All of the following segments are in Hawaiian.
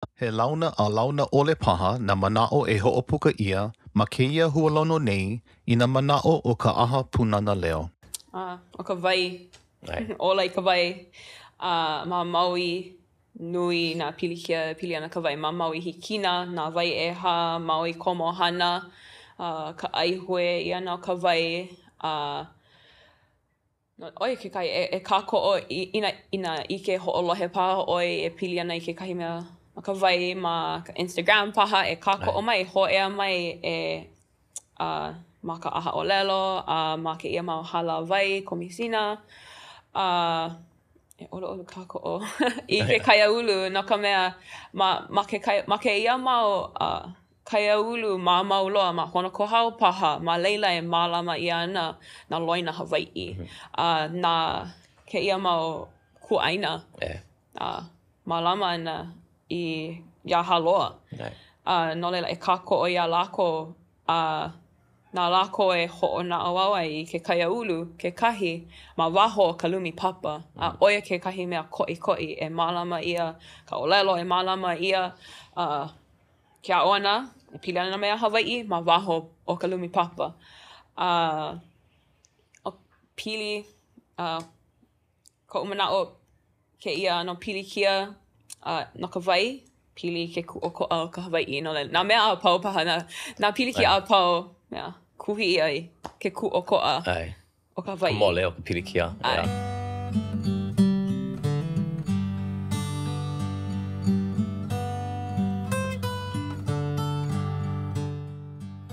He launa a launa ʻole paha nā manaʻo e hoʻopuka ʻia ma kēia hualono nei i nā manaʻo o ka ʻAha Pūnana Leo. A ʻo ka wai, ola i ka wai. A ma Maui, nui nā pilikia e pili ana ka wai. Ma Maui Hikina, nā wai ʻehā, Maui Komohana, ka ʻaihue ʻia ʻana o ka wai. A ʻO ia kekahi, e kākoʻo inā inā ʻike hoʻolohe paha ʻoe e pili ana i kekahi mea no ka wai ma ka Instagram paha, e kākoʻo mai, hōʻea mai e ma ka ʻahaʻōlelo a ma kēia mau hālāwai komisina a e ʻoluʻolu kākoʻo i ke kaiāulu no ka mea ma ma ke ma kēia mau kaiāulu mamao loa ma Honokohau paha, ma laila e mālama ʻia ana nā loina Hawaiʻi a na kēia mau kuaʻāina a mālama ana i iā Hāloa. A no laila e kākoʻo iā lākou a na lākou e hoʻonaʻauao ai i ke kaiāulu kekahi ma waho o ka lumi papa, a ʻo ia kekahi mea koʻikoʻi e mālama ʻia ka ʻōlelo, e mālama ʻia ke aʻo ʻana e pili ana nā mea Hawaiʻi ma waho o ka lumi papa. A ʻo pili a koʻu manaʻo kēia ʻano pilikia a no ka wai, pili ke kūʻokoʻa o ka Hawaiʻi no laila nā mea a pau paha nā nā pilikia a pau mea kuhi ʻia i ke kūʻokoʻa. ʻAe. o ka Hawaiʻi. Ka mole o ka pilikia. ʻAe.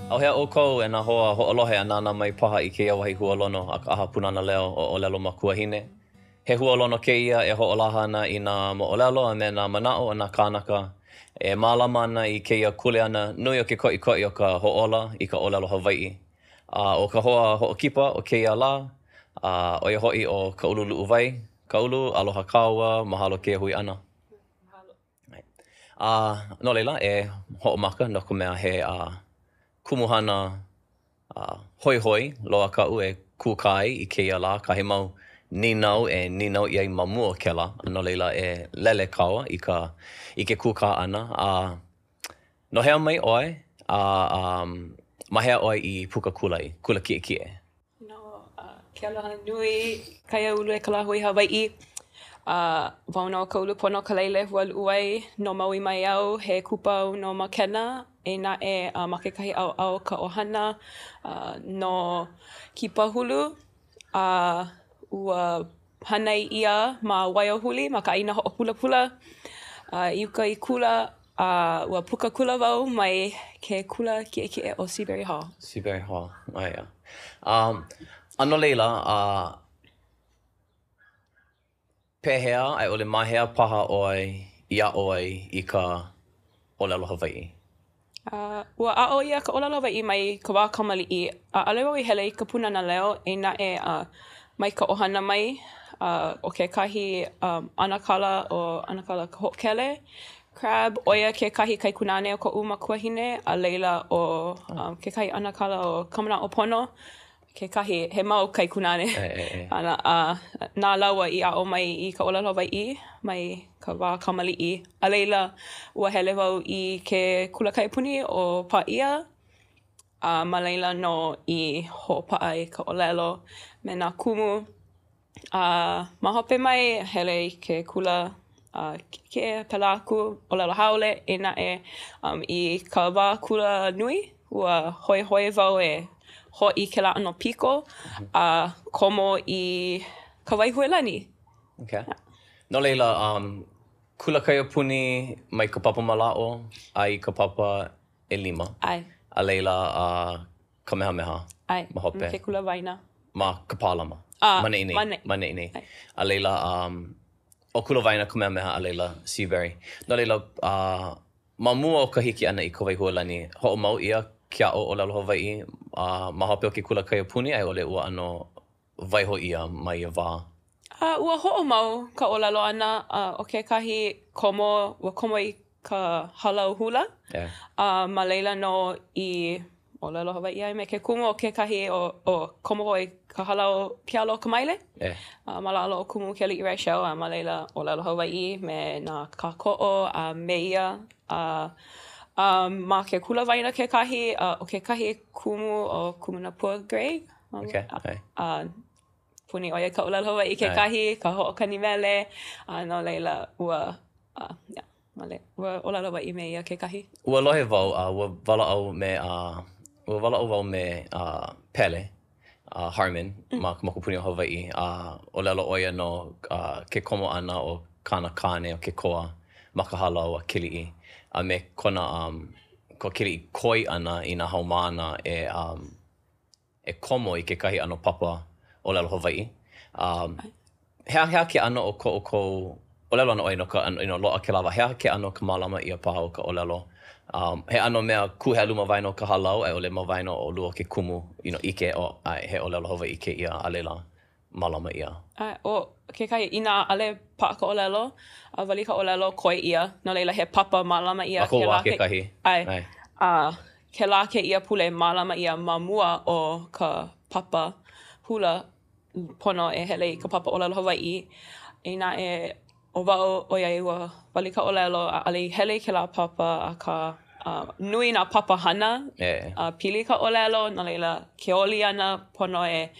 ʻAuhea ʻoukou e nā hoa hoʻolohe a nānā mai paha i kēia wahi hualono a ka ʻAha Pūnana Leo ʻo ʻŌlelo Makuahine. He hualono kēia e hoʻolaha ana i nā moʻolelo a me nā manaʻo o nā kānaka e mālama ana i kēia kuleana nui o ke koʻikoʻi o ka hoʻōla i ka ʻōlelo Hawaiʻi. A ʻo ka hoa hoʻokipa o kēia lā, a ʻo ia hoʻi ʻo Kaʻulu Luʻuwai. Kaʻulu, aloha kāua, mahalo kēia hui ʻana. Mahalo. A no laila, e hoʻomaka no ka mea he a kumuhana a hoihoi loa kaʻu e kūkā ai i kēia lā, kahi mau nīnau e nīnau ʻia ai ma mua o kēlā, a no laila e lele kāua i ka i ke kūkā ʻana. A No hea mai ʻoe a ma hea ʻoe i puka kula ai, kula kiʻekiʻe? No ke aloha nui kaiāulu e ka lāhui Hawaiʻi. A wau nō Kaulupono Kalailehua Luʻuwai no Maui mai au, he kupa au no Makena, eia naʻe ma kekahi ʻaoʻao o ka ʻohana no Kīpahulu. A ua hānai ʻia ma Waiohuli, ma ka ʻāina hoʻopulapula a i uka i kula, a ua puka kula wau mai ke kula kiʻekiʻe ʻo Seabury Hall. Seabury Hall, ʻae ia. Um, a no laila, uh, pehea a i ʻole ma hea paha ʻoe i aʻo ai i ka ʻōlelo Hawaiʻi? Uh, ua aʻo ʻia ka ʻōlelo Hawaiʻi mai ka wā kamaliʻi. ʻAʻole wau i hele i ka Pūnana Leo, eia naʻe uh, mai ka ʻohana mai, uh, ʻo kekahi um, ʻanakala ʻo ʻAnakala Hoʻokele Crabbe, ʻo ia kekahi kaikunāne o koʻu makuahine, a laila ʻo um, kekahi ʻanakala ʻo Kamanaʻopono, kekahi, he mau kaikunāne āna, a na lāua i aʻo mai i ka ʻōlelo Hawaiʻi mai ka wā kamaliʻi. A laila, ua hele wau i ke kula kaiapuni ʻo Pāʻia, a ma laila nō i hoʻopaʻa ai ka ʻōlelo me nā kumu. A ma hope mai, hele i ke kula kiʻekiʻe, pēlā aku, ʻōlelo haole, eia naʻe i ka wā kula nui, ua hoihoi wau e hoʻi i kēlā ʻano piko a komo i Kawaihuelani. Okay. No laila, um, kula kaiapuni mai ka papa mālaaʻo a i ka papa ʻelima. ʻAe. A laila, uh, Kamehameha. ʻAe. Ma hope. Ma ke kula waena. Ma Kapālama. A, ma neʻi nei. Ma neʻi nei. A laila, um, ʻo kula waena Kamehameha, a laila, Seabury. No laila, uh, ma mua o ka hiki ʻana i Kawaihuelani, hoʻomau ʻia ke aʻo ʻōlelo Hawaiʻi, uh, ma hope o ke kula kaiapuni a i ʻole ua ʻano waiho ʻia ma ia wā? A ua hoʻomau ka ʻōlelo ʻana, a ʻo kekahi komo, ua komo i ka hālau hula, a ma laila nō i. ʻōlelo Hawaiʻi ai me ke kumu o kekahi o, o komo wau i ka hālau Kealoakamaile. ʻAe. A ma lalo o Kumu Kealiʻi Reichel a ma laila ʻōlelo Hawaiʻi me nā kākoʻo a me ia a a ma ke kula waena kekahi a ʻo kekahi kumu ʻo Kumu Napua Gray. Okay, ʻae. A puni ʻo ia i ka ʻōlelo Hawaiʻi kekahi, ka hoʻokani mele, a no laila ua, a, yeah. ʻAʻole, ua ʻōlelo Hawaiʻi me ia kekahi. Ua lohe wau a ua walaʻau me a ua walaʻau wau me a Pele a Harman ma ka mokupuni o Hawaiʻi a ʻōlelo ʻo ia no ke komo ʻana o kāna kāne o Kekoa ma ka hālau a Keliʻi a me kona um ko Keliʻi koi ʻana i nā haumāna e um e komo i kekahi ʻano papa ʻōlelo Hawaiʻi. Um, he aha, he aha ke ʻano o ko ʻoukou ʻōlelo ana ʻoe no ka, you know, loaʻa kēlā wā, he aha ke ʻano o ka mālama ʻia paha o ka ʻōlelo? Um, he ʻano mea kūhelu ma waena o ka hālau a i ʻole ma waena o ʻolua ke kumu, you know, ʻike, oh, ʻae, he ʻōlelo Hawaiʻi kēia, a laila, mālama ʻia. ʻAe, ʻo kekahi, inā ʻaʻole paʻa ka ʻōlelo, a wali ka ʻōlelo, koi ʻia, no laila he papa mālama ʻia Ma kou wā kekahi. ʻAe. A kēlā kēia pule mālama ʻia ma mua o ka papa hula, pono e hele i ka papa ʻōlelo Hawaiʻi. Inā e ʻO wau, ʻoiai ua wali ka ʻōlelo, ʻaʻole i hele i kēlā papa, akā, nui nā papa hana a pili ka ʻōlelo, no laila, ke oli ana, pono e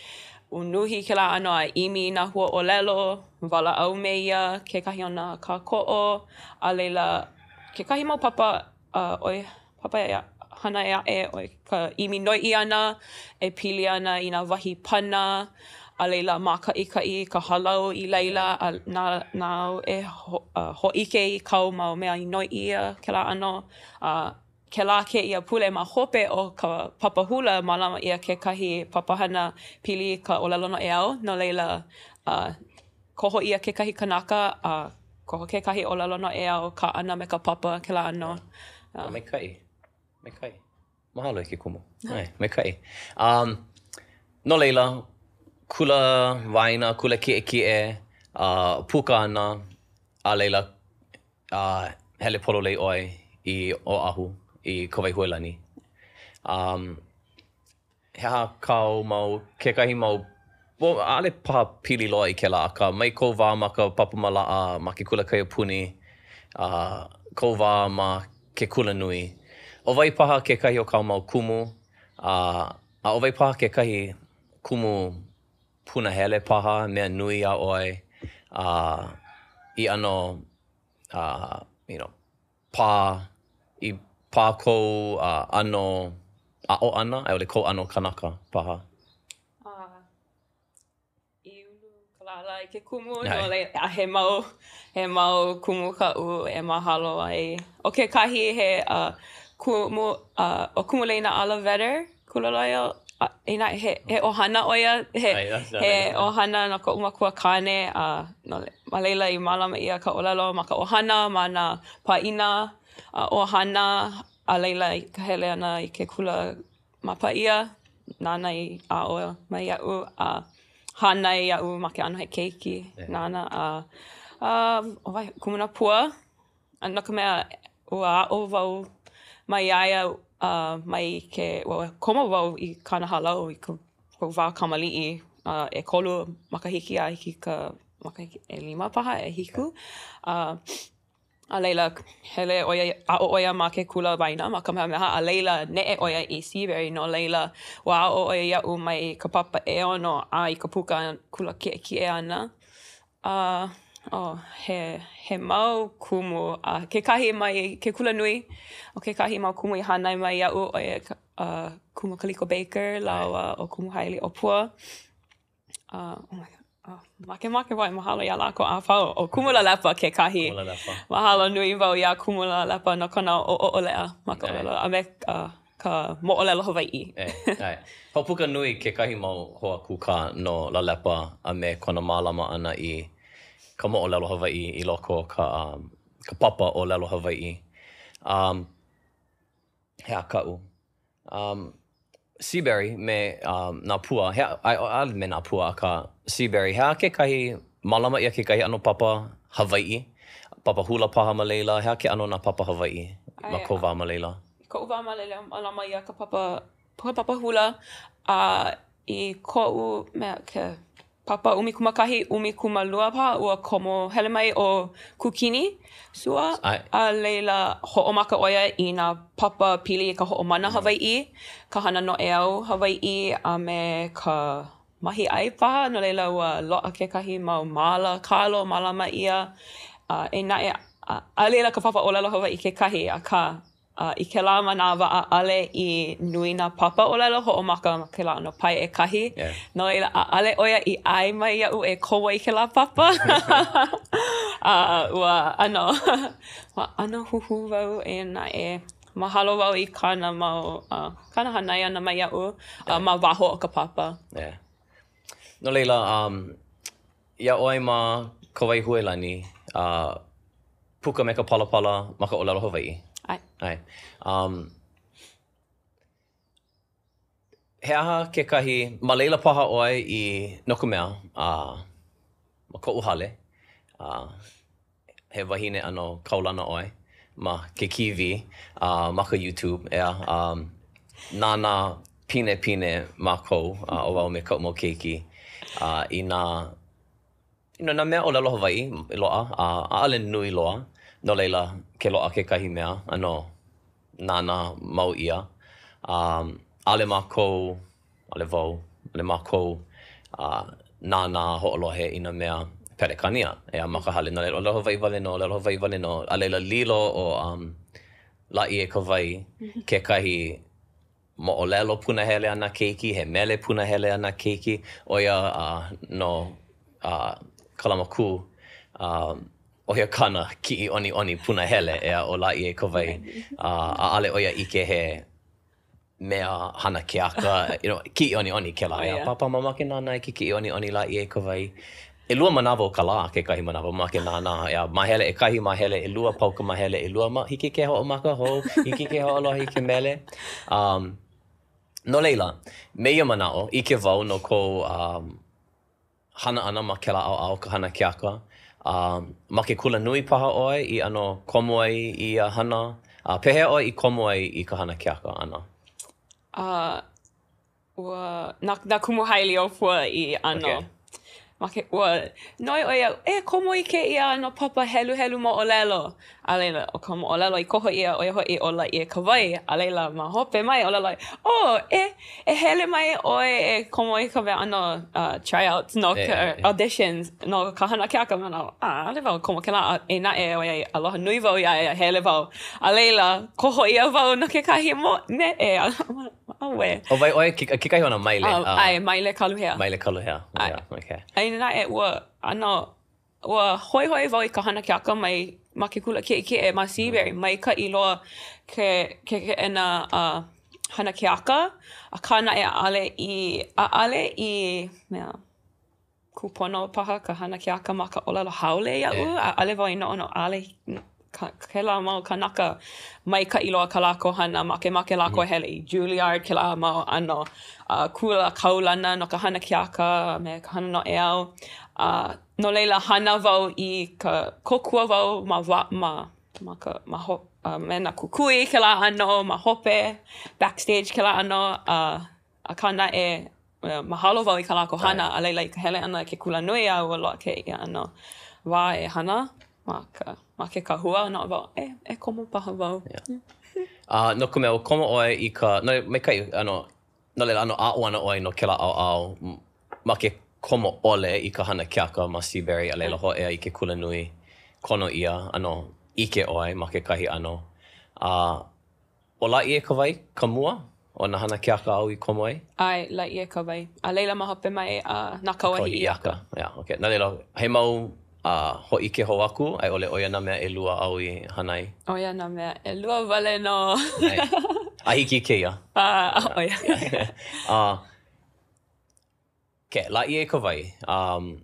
unuhi kēlā ʻano a ʻimi i nā hua ʻōlelo, walaʻau me ia, kekahi o nā kākoʻo, a laila, kekahi mau papa a ʻoi papa hana ʻē aʻe ʻo ia ka ʻimi noiʻi ʻana e pili ana i nā wahi pana, a laila mākaʻikaʻi ka hālau i laila a na nāu e hōʻike i kāu mau mea i noiʻi ʻia kēlā ʻano. A kēlā kēia pule ma hope o ka papa hula, mālama ʻia kekahi papahana pili i ka ʻōlelo noʻeau, no laila, Koho ʻia kekahi kanaka a koho kekahi ʻōlelo noʻeau kaʻana me ka papa kēlā ʻano. Oh, maikaʻi. Maikaʻi. Mahalo e ke kumu. ʻAe, maikaʻi. Um, no laila, kula waena, kula kiʻekiʻe, uh, puka ana, a laila, uh, hele pololei ʻoe i Oʻahu, i Kawaihuelani. Um, He aha kāu mau, kekahi mau, well, ʻaʻole paha pili loa i kēlā, akā, mai kou wā ma ka papa mālaʻa, ma ke kula kaiapuni, a kou wā ma ke kulanui, ʻo wai paha kekahi o kāu mau kumu, a a ʻo wai paha kekahi kumu punahele paha, mea nui iā ʻoe, a i ʻano, a, you know, pā, i pā kou ʻano aʻo ʻana, a i ʻole kou ʻano kanaka paha? A i ulu ka lālā i ke kumu, no laila, a he mau, he mau kumu kaʻu e mahalo ai. ʻO kekahi he uh, kumu, uh, ʻo Kumu Leinaʻala Vedder, Kuloloio, a inā he, he ʻohana ʻo ia, he, he ʻohana no koʻu makua kāne, a no, ma laila i mālama ʻia ka ʻōlelo ma ka ʻohana, ma nā pāʻina a ʻohana, a laila i ka hele ʻana i ke kula ma Pāʻia, nāna i aʻo mai iaʻu a hānai iaʻu ma ke ʻano he keiki nāna, a, a ʻo wai, Kumu Napua, A no ka mea, ua aʻo wau maiā ia a mai ke, ua komo wau i kāna hālau i koʻu wā kamaliʻi, a ʻekolu makahiki a hiki i ka makahiki ʻelima paha, ʻehiku. A a laila, hele ʻo ia, aʻo ʻo ia ma ke kula waena ma Kamehameha, a laila, neʻe ʻo ia i Seabury, no laila, ua aʻo ʻo ia iaʻu mai ka papa ʻeono a i ka puka kula kiʻekiʻe ʻana. A, oh, he, he mau kumu, a kekahi mai ke kulanui, ʻo kekahi mau kumu i hānai mai iaʻu, ʻo ia ka uh, Kumu Kaliko Baker lāua ʻo Kumu Haili ʻŌpua. Uh, oh my God. Oh, makemake wau e mahalo iā lākou a pau. ʻO Kumu Lalepa kekahi. Kumu Lalepa. Mahalo nui wau iā Kumu Lalepa no kona ʻoʻoleʻa ma ka ʻōlelo a me uh, ka moʻolelo Hawaiʻi. ʻAe, ʻae. Hoʻopuka nui kekahi mau hoa kūkā no Lalepa a me kona mālama ʻana i ka moʻolelo Hawaiʻi i loko o ka, um, ka papa ʻōlelo Hawaiʻi. Um, he aha kaʻu? Um, Seabury me um, Nāpua, he, ʻae, ʻaʻole me Nāpua, akā, Seabury, he aha kekahi, mālama ʻia kekahi ʻano papa Hawaiʻi, papa hula paha ma laila, he aha ke ʻano o nā papa Hawaiʻi ma kou wā ma laila? I koʻu wā ma laila, mālama ʻia ka papa. ka papa hula, a i koʻu mea ke papa 11, 12 paha, ua komo hele mai ʻo Kūkini Sua, a laila hoʻomaka ʻo ia i nā papa pili i ka hoʻomana Hawaiʻi, ka hana noʻeau Hawaiʻi, a me ka mahiʻai paha, no laila ua loaʻa kekahi mau māla kalo mālama ʻia, a eia naʻe, a laila ka papa ʻōlelo Hawaiʻi kekahi, akā A i kēlā manawa ʻaʻale i nui nā papa ʻōlelo hoʻomaka ma kēlā ʻano pae ʻekahi. Yeah. No laila, ʻaʻale ʻo ia i ʻae mai iaʻu e komo i kēlā papa. A ua ʻano, ua ʻano huhū wau eia naʻe. Mahalo wau i kāna mau, uh, kāna hānai ʻana mai iaʻu uh, ma waho o ka papa. Yeah. No laila, um, iā ʻoe ma Kawaihuelani, uh, puka me ka palapala ma ka ʻōlelo Hawaiʻi. ʻAe. ʻAe. Um, he aha kekahi, ma laila paha ʻoe i, no ka mea, uh, ma koʻu hale, uh, he wahine ʻano kaulana ʻoe ma ke kīwī, uh, ma ka YouTube, ʻeā, um, nānā pinepine mākou, uh, ʻo wau me kaʻu mau keiki, uh, i nā You know, nā mea ʻōlelo Hawaiʻi i loaʻa, a ʻaʻole nui loa, no laila, ke loaʻa kekahi mea, ʻano nānā mau ʻia. A ʻaʻole mākou, ʻaʻole wau, ʻaʻole mākou nānā hoʻolohe i nā mea Pelekānia, ʻeā, ma ka hale, no laila, ʻōlelo Hawaiʻi wale nō, ʻōlelo Hawaiʻi wale nō, a laila lilo ʻo Lāʻieikawai kekahi moʻolelo punahele a nā keiki, he mele punahele a nā keiki, ʻo ia no Kalamakū, ʻo ia kāna kiʻi ʻoniʻoni punahele, ʻeā, ʻo Lāʻieikawai, a ʻaʻole ʻo ia ʻike he mea hana keaka, you know, kiʻi ʻoniʻoni kēlā, ʻeā, Pāpā, mamake nānā i ke kiʻi ʻoniʻoni Lāʻieikawai. ʻElua manawa o ka lā kekahi manawa mamake nānā, ʻeā, māhele ʻekahi, māhele ʻelua, pau ka māhele ʻelua, ma, hiki ke hoʻomaka hou, hiki ke hoʻolohe i ke mele. Um, no laila, me ia manaʻo, ʻike wau no kou um, hana ʻana ma kēlā ʻaoʻao o ka hana keaka. Um, ma ke kula nui paha ʻoe i ʻano komo ai i ia hana? A pehea ʻoe i komo ai i ka hana keaka ʻana? Uh, Ua, na, na Kumu Hailiopua i ʻano. Okay. Ma ke, ua noi ʻo ia, e komo i kēia ʻano papa heluhelu moʻolelo. A laila, ʻo ka moʻolelo i koho ʻia, ʻo ia hoʻi ʻo Lāʻieikawai. A laila, ma hope mai, ʻōlelo ai, oh, e, e hele mai ʻoe e komo i ka mea ʻano uh, tryouts no ka, e, e. auditions no ka hana keaka. Manaʻo, ah, ʻaʻole wau komo kēlā. A, eia naʻe, ʻoiai, aloha nui wau iā ia, hele wau. A laila, koho ʻia wau no kekahi mo, meʻe. ʻAuē. ʻO wai ʻoe? Kekahi o nā maile? ʻAe, Maile Kaluhea. Maile Kaluhea. ʻAe. Okay. Eia naʻe, ua, ʻano, ua hoihoi wau i ka hana keaka mai ma ke kula kiʻekiʻe ma Seabury, maikaʻi loa ke, ke keʻena uh, hana keaka, akā naʻe ʻaʻale i, ʻaʻale i, mea, kūpono paha ka hana keaka ma ka ʻōlelo haole iaʻu, ʻaʻole wau i noʻonoʻo, ʻaʻole kēlā mau kānaka maikaʻi loa kā lākou hana, makemake lākou e hele i Juilliard, kēlā mau ʻano kula kaulana no ka hana keaka a me ka hana noʻeau. A no laila, hana wau i ka, kōkua wau ma ma ma ka ma ho me nā kukui kēlā ʻano ma hope, backstage kēlā ʻano, a Akā naʻe, mahalo wau i kā lākou hana, a laila i ka hele ʻana i ke kulanui a ua loaʻa kēia ʻano wā e hana ma ka ma ke kahua, noʻonoʻo wau, e, e komo paha wau. Yeah. A no ka mea, ua komo ʻoe i ka, no, maikaʻi, ʻano, no laila, ʻano aʻo ana ʻoe no kēlā ʻaoʻao ma ke komo ʻole i ka hana keaka ma Seabury, a laila hōʻea i ke kulanui, kono ʻia, ʻano ʻike ʻoe ma kekahi ʻano. A ʻO Lāʻieikawai ka mua o nā hana keaka āu i komo ai? ʻAe, Lāʻieikawai. A laila ma hope mai, uh, nā kau a Hiʻiaka. Yeah, okay. No laila, he mau uh, hōʻike hou aku, a i ʻole ʻo ia nā mea ʻelua āu i hana ai? ʻO ia nā mea ʻelua wale nō. A hiki i kēia? Uh, ʻo ia. uh, okay, Lāʻieikawai. Um,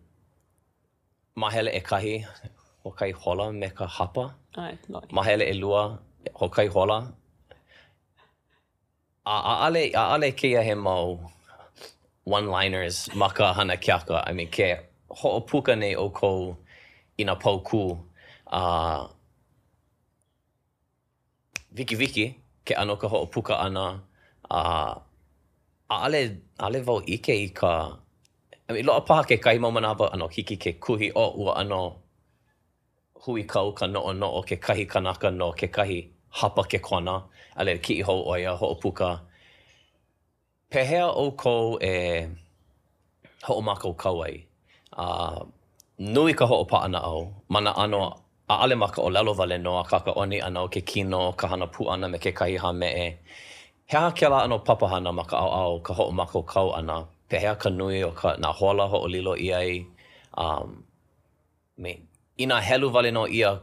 Māhele ʻekahi, hoʻokahi hola me ka hapa. ʻAe, loaʻa. Māhele ʻelua, hoʻokahi hola. A ʻaʻale, ʻaʻale kēia he mau one-liners ma ka hana keaka. I mean, ke hoʻopuka nei ʻoukou i nā paukū, a wikiwiki ke ʻano o ka hoʻopuka ʻana, a. ʻaʻole, ʻaʻole wau ʻike i ka, I mean, loaʻa paha kekahi mau manawa, ʻano hiki ke kuhi, oh, ua ʻano huikau ka noʻonoʻo kekahi kanaka no kekahi hapa kekona, a laila kiʻi hou ʻo ia, hoʻopuka. Pehea ʻoukou e hoʻomākaukau ai? A nui ka hoʻopaʻanaʻau ma nā ʻano, ʻaʻole ma ka ʻōlelo wale nō, akā ka ʻoni ʻana o ke kino, ka hana pū ʻana me kekahi hāmeʻe. He aha kēlā ʻano papahana ma ka ʻaoʻao o ka hoʻomākaukau ʻana? Pehea ka nui o ka nā hola hoʻolilo ʻia ai? Um, me, inā helu wale nō ʻia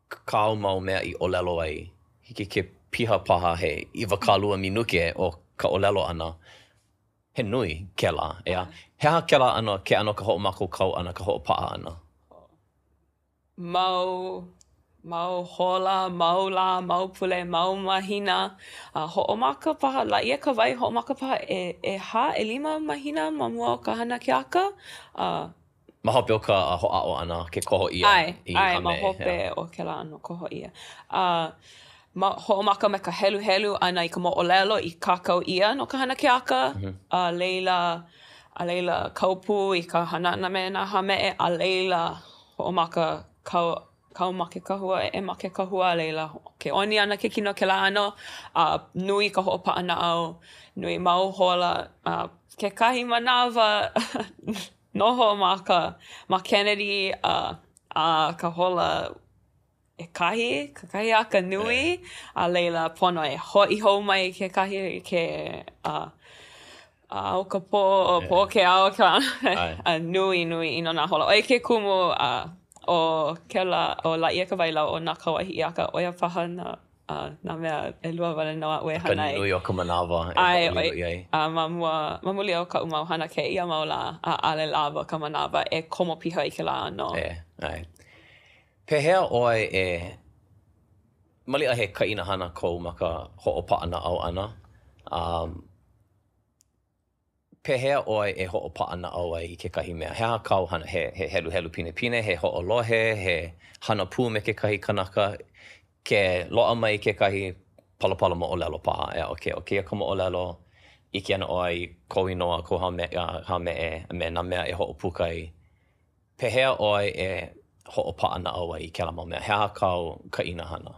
kāu mau mea i ʻōlelo ai, hiki ke piha paha he 20 minuke o ka ʻōlelo ʻana, he nui kēlā, ʻeā? He aha kēlā ʻano, ke ʻano o ka hoʻomākaukau ʻana, ka hoʻopaʻa ʻana? Mau, mau hola, mau lā, mau pule, mau mahina, a hoʻomaka paha, Lāʻieikawai, hoʻomaka paha e ʻehā, ʻelima mahina ma mua o ka hana keaka, a Ma hope o ka hoʻāʻo ʻana, ke koho ʻia ʻAe, i ʻae, ma hope o kēlā ʻano koho ʻia. A ma, hoʻomaka me ka heluhelu ʻana i ka moʻolelo i kākau ʻia no ka hana keaka, a laila, a laila kau pū i ka hana ʻana me nā hāmeʻe, a laila hoʻomaka kau, kau ma ke kahua, eʻe ma ke kahua, a laila ke ʻoni ana ke kino kēlā ʻano, a nui ka hoʻopaʻanaʻau, nui mau hola, a kekahi manawa Noho ma ka ma Kennedy a a ka hola ʻekahi, kakahiaka nui, a laila pono e hoʻi hou mai kekahi ke a a ao ka pō, pō ke ao ka a nui, nui ʻino nā hola. ʻO ia ke kumu a ʻo kēlā ʻo Lāʻieikawai lāua ʻo Nā Kau a Hiʻiaka, ʻo ia paha nā a nā mea ʻelua wale nō aʻu e hana ai. Ka nui o ka manawa e hoʻolilo ʻia ai. A ma mua, ma muli o kaʻu mau hana kēia mau lā, ʻaʻole lawa ka manawa e komo piha i kēlā ʻano. E, ʻae. Pehea ʻoe e, maliʻa he kaʻina hana kou ma ka hoʻopaʻanaʻau ʻana, a Pehea ʻoe e hoʻopaʻanaʻau ai i kekahi mea? He aha kāu hana? He, he heluhelu pinepine, he hoʻolohe, he hana pū me kekahi kanaka? Ke loaʻa mai kekahi palapala moʻolelo paha, ʻeā, okay, ʻo kēia ka moʻolelo, ʻike ana ʻoe i kou inoa, kou hāmeʻe, hāmeʻe, a me nā mea e hoʻopuka ai. Pehea ʻoe e hoʻopaʻanaʻau ai i kēlā mau mea? He aha kāu kaʻina hana?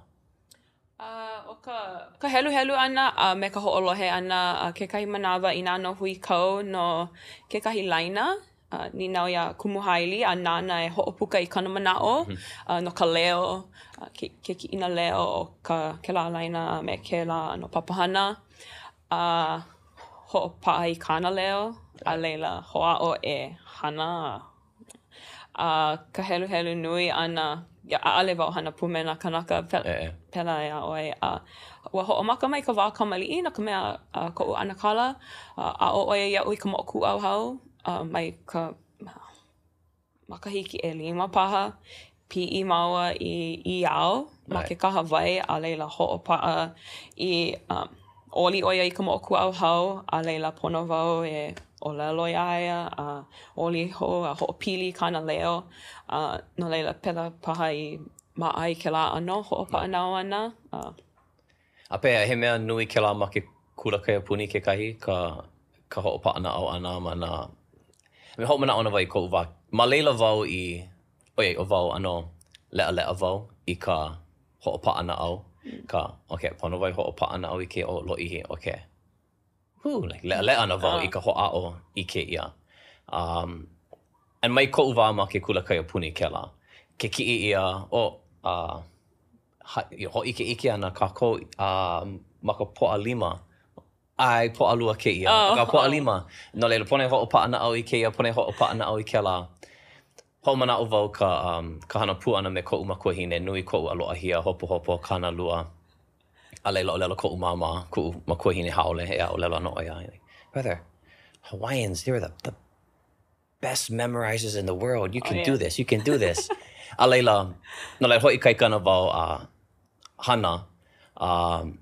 A ʻo ka, ka heluhelu ʻana a me ka hoʻolohe ʻana a kekahi manawa inā no huikau no kekahi laina, a nīnau iā Kumu Haili a nāna e hoʻopuka i kāna manaʻo a no ka leo, a ke, ke kiʻina leo o ka kēlā laina a me kēlā ʻano papahana. A hoʻopaʻa i kāna leo, a laila hoʻāʻo e hana A ka heluhelu nui ʻana, ʻaʻole wau hana pū me nā kānaka pēlā e aʻo ai. A ua hoʻomaka mai ka wā kamaliʻi no ka mea a koʻu ʻanakala, aʻo ʻo ia iaʻu i ka moʻokūʻauhau mai ka makahiki ʻelima paha. Piʻi māua i ʻĪao ma ke kahawai a laila hoʻopaʻa i oli ʻo ia i ka moʻokūʻauhau a laila pono wau e ʻōlelo iā ia a oli hou a hoʻopili i kāna leo a no laila pēlā paha i maʻa i kēlā ʻano hoʻopaʻanaʻau ʻana a. A pehea, he mea nui kēlā ma ke kula kaiapuni kekahi, ka ka hoʻopaʻanaʻau ʻana ma nā, I mean, hoʻomanaʻo ana wau i koʻu wā, ma laila wau i, ʻoiai, ʻo wau, ʻano leʻaleʻa wau i ka hoʻopaʻanaʻau, ka, okay, pono wau e hoʻopaʻanaʻau i kēia, oh, lōʻihi, okay. Whew, like, leʻaleʻa ana wau i ka hoʻāʻo i kēia. Um, and mai koʻu wā ma ke kula kaiapuni kēlā, ke kiʻi ʻia, oh, uh, hōʻikeʻike ana kākou uh, ma ka Pōʻalima, ʻae, Pōʻalua kēia, oh. ka Pōʻalima. No laila, pono e hoʻopaʻanaʻau i kēia, pono e hoʻopaʻanaʻau i kēlā. Hoʻomanaʻo wau ka, um, ka hana pū ʻana me koʻu makuahine, nui koʻu ʻaloʻahia, hopohopo, kānalua. A laila, ʻōlelo koʻu māmā, kuʻu makuahine haole, ʻeā, ʻōlelo ana ʻo ia, brother, Hawaiians, they're the, the best memorizers in the world. You can oh, yeah. do this. You can do this. A laila, no laila, hoʻoikaika ana wau a hana. Um,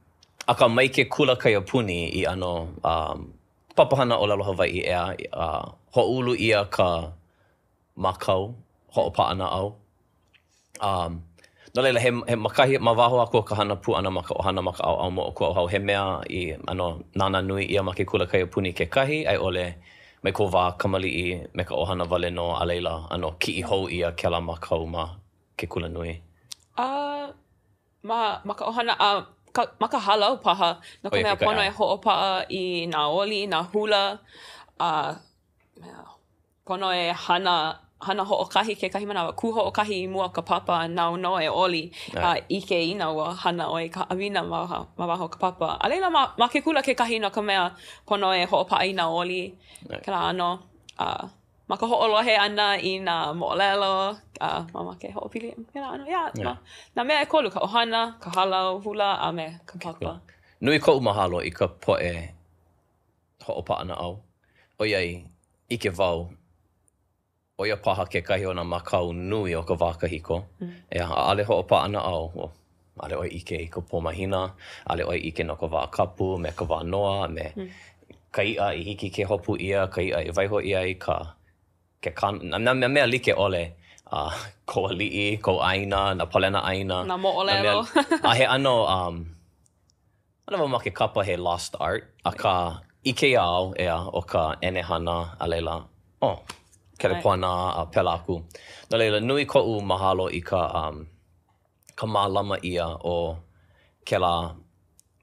akā mai ke kula kaiapuni i ʻano um, papahana ʻōlelo Hawaiʻi ʻeā, uh, hoʻoulu ʻia ka mākau hoʻopaʻanaʻau. Um, No laila, he, he ma kahi, ma waho aku o ka hana pū ʻana ma ka ʻohana ma ka ʻaoʻao moʻokūʻauhau, he mea i ʻano nānā nui ʻia ma ke kula kaiapuni kekahi, a i ʻole mai kou wā kamaliʻi me ka ʻohana wale nō, a laila, ʻano kiʻi hou ʻia kēlā makau ma ke kula nui? A ma, ma ka ʻohana, a ka, ma ka hālau paha, no ka mea pono e hoʻopaʻa i nā oli, nā hula, a mea, Pono e hana, hana hoʻokahi kekahi manawa, kū hoʻokahi i mua o ka papa a nāu nō e oli a ʻike inā ua hana ʻoe i ka haʻawina ma, ma waho o ka papa. A laila ma, ma ke kula kekahi no ka mea, pono e hoʻopaʻa i nā oli, kēlā ʻano. A ma ka hoʻolohe ʻana i nā moʻolelo, a mamake e hoʻopili kēlā ʻano. Yeah, ma, nā mea ʻekolu, ka ʻohana, ka hālau hula, a me ka papa. Nui koʻu mahalo i ka poʻe hoʻopaʻanaʻau, ʻoiai ʻike wau, ʻo ia paha kekahi o nā makau nui o ka wā kahiko. ʻEā, ʻaʻole hoʻopaʻanaʻau, ʻaʻole ʻoe ʻike i ka pō mahina, ʻaʻole ʻoe ʻike no ka wā kapu, me ka wā noa, me ka iʻa i hiki ke hopu ʻia, ka iʻa i waiho ʻia i ka ke kan, nā mea like ʻole, a kou aliʻi, kou ʻāina, nā palena ʻāina. Nā moʻolelo. A he ʻano, um, ʻAʻole wau ma ke kapa he lost art, akā, i kēia au, ʻeā, ʻo ka ʻenehana, a laila, oh, kelepona a pēlā aku. No laila, nui koʻu mahalo i ka, um, ka mālama ʻia o kēlā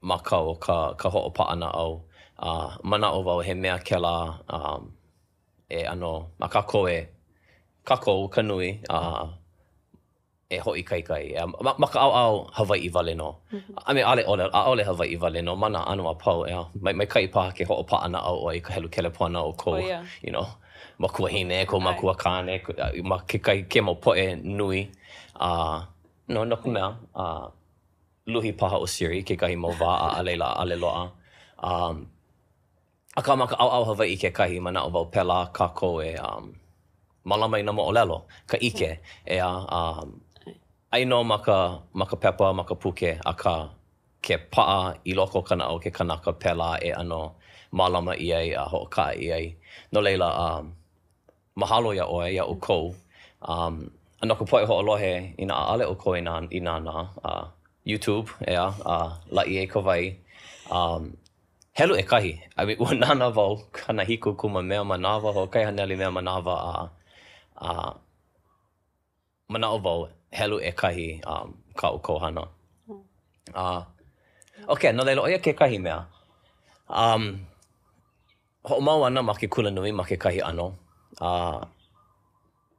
makau o ka, ka hoʻopaʻanaʻau. A manaʻo wau he mea kēlā, um, e ʻano, a kākou e, kākou ka nui, a, e hoʻoikaika ai, ʻeā, ma, ma ka ʻaoʻao Hawaiʻi wale nō. I mean, ʻaʻole ʻole, ʻaʻole Hawaiʻi wale nō, ma nā ʻano a pau, ʻeā. Mai, maikaʻi paha ke hoʻopaʻanaʻau ʻoe i ka helu kelepona o kou, oh, yeah. you know, makuahine, kou makuakāne, ma kekahi, kēia mau poʻe nui, a, uh, no, no ka mea, uh, luhi paha ʻo Siri kekahi mau wā a, a laila ʻaʻole loaʻa. Um, Akā ma ka ʻaoʻao Hawaiʻi kekahi, manaʻo wau pēlā kākou e um, mālama i nā moʻolelo, ka ʻike, ʻeā, um, ʻai nō ma ka, ma ka pepa, ma ka puke, akā, ke paʻa i loko o ka naʻau o ke kanaka pēlā e ʻano mālama ʻia ai a hoʻokaʻa ʻia ai. No laila, um, mahalo iā ʻoe, iā ʻoukou, um, a no ka poʻe hoʻolohe, inā ʻaʻole ʻoukou i nā, i nānā, uh, YouTube, ʻeā, uh, laʻi ai ka wai, um, Helu ʻekahi, I mean, ua nānā wau 70 kumamea manawa, hoʻokahi haneli mea manawa a, a manaʻo wau helu ʻekahi um, kā ʻoukou hana. A, okay, no laila, ʻo ia kekahi mea. Um, hoʻomau ana ma ke kulanui ma kekahi ʻano. A,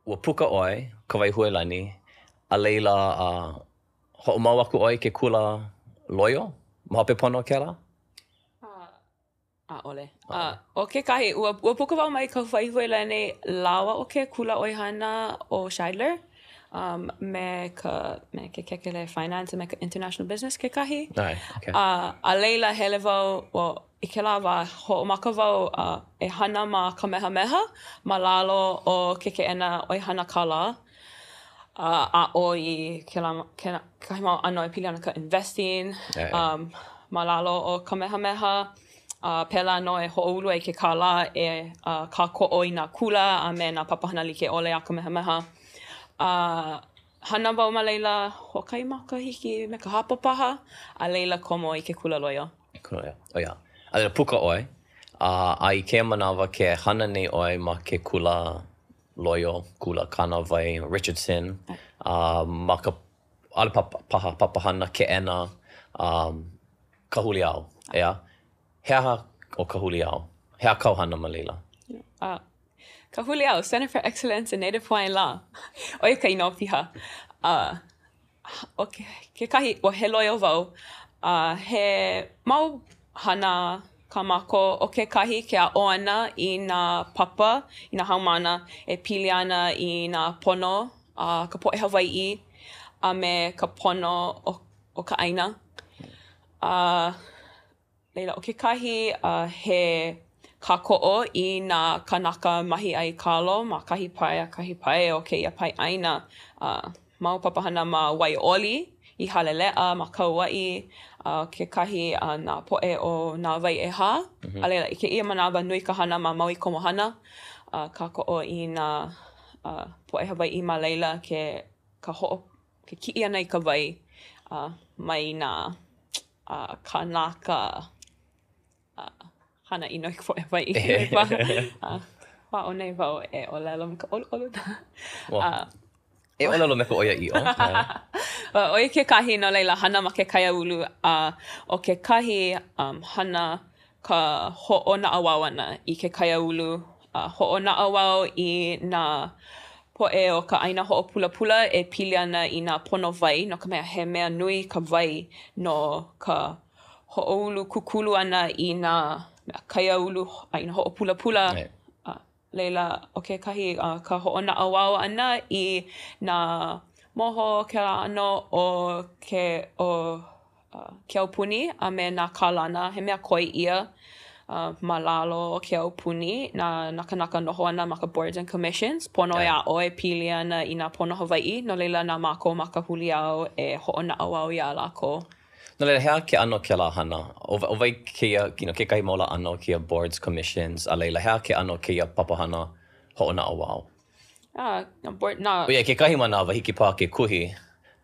ua puka ʻoe, Kawaihuelani, a laila, a, Hoʻomau aku ʻoe i ke kula loio ma hope pono o kēlā? ʻAʻole. ʻO kekahi, ua, ua puka wau mai Kawaihuelani lāua ʻo ke kula ʻoihana ʻo Shidler um, me ka, me ke kekelē finance a me ka international business kekahi. ʻAe, okay. A, a laila hele wau, well, i kēlā wā, hoʻomaka wau uh, e hana ma Kamehameha ma lalo o ke keʻena ʻoihana kālā. A aʻo i kēlā, kēlā, kekahi mau ʻano e pili ana ka investing um, ma lalo o Kamehameha. A pēlā nō e hoʻoulu ai ke kālā e uh, kākoʻo i nā kula a me nā papahana like ʻole a Kamehameha. A hana wau ma laila hoʻokahi makahiki me ka hapa paha, a laila komo i ke kula loio. Kula loio, oh yeah. A laila puka ʻoe, a, a i kēia manawa ke hana nei ʻoe ma ke kula loio, kula kānāwai, Richardson, a ma ka, ʻaʻole paha papahana keʻena, um, Ka Huli Ao, ʻeā? He aha ʻo Ka Huli Ao? He aha kāu hana ma laila? Uh, Ka Huli Ao, Center for Excellence in Native Hawaiian Law. ʻO ia ka inoa piha. Uh, ʻo kekahi, ua he loio wau, a he mau hana kā mākou. ʻO kekahi, ke aʻo ʻana i nā papa, i nā haumāna e pili ana i nā pono a ka poʻe Hawaiʻi a me ka pono o, o ka ʻāina. A laila, ʻo kekahi, he kākoʻo i nā kānaka mahiʻai kalo ma kahi pae a kahi pae o kēia pae ʻāina. A mau papahana ma Waiʻoli, i Haleleʻa, ma Kauaʻi, a kekahi a nā poʻe o Nā Wai ʻEhā. A laila, i kēia manawa, nui ka hana ma Maui Komohana, a kākoʻo i nā poʻe Hawaiʻi ma laila ke ka hoʻo. ke kiʻi ʻana i ka wai uh, mai nā uh, kānaka uh, hana ʻino i ka poʻe Hawaiʻi. uh, aʻo nei wau e ʻōlelo me ka ʻoluʻolu. uh, e ʻōlelo me ka ʻoiaʻiʻo. ʻO ia kekahi, no laila, hana ma ke kaiāulu, a ʻo kekahi um, hana ka hoʻonaʻauao ʻana i ke kaiāulu, a hoʻonaʻauao i nā poʻe o ka ʻāina hoʻopulapula e pili ana i nā pono wai, no ka mea, he mea nui ka wai no ka hoʻoulu kūkulu ʻana i nā mea kaiāulu ʻāina hoʻopulapula. A laila, ʻo kekahi, ka hoʻonaʻauao ʻana i nā moho kēlā ʻano o ke o ke aupuni a me nā kalana, he mea koi ʻia ma lalo o ke aupuni nā nā kānaka noho ana ma ka boards and commissions, pono e aʻo e pili ana i nā pono Hawaiʻi, no laila na mākou ma ka Huliau e hoʻonaʻauao iā lākou. No laila, he aha ke ʻano o kēlā hana? ʻO wai kēia, you know, kekahi mau laʻana o kēia boards, commissions, a laila, he aha ke ʻano o kēia papahana hoʻonaʻauao? Ah, nā board, nā. ʻOiai, kekahi manawa, hiki paha ke kuhi,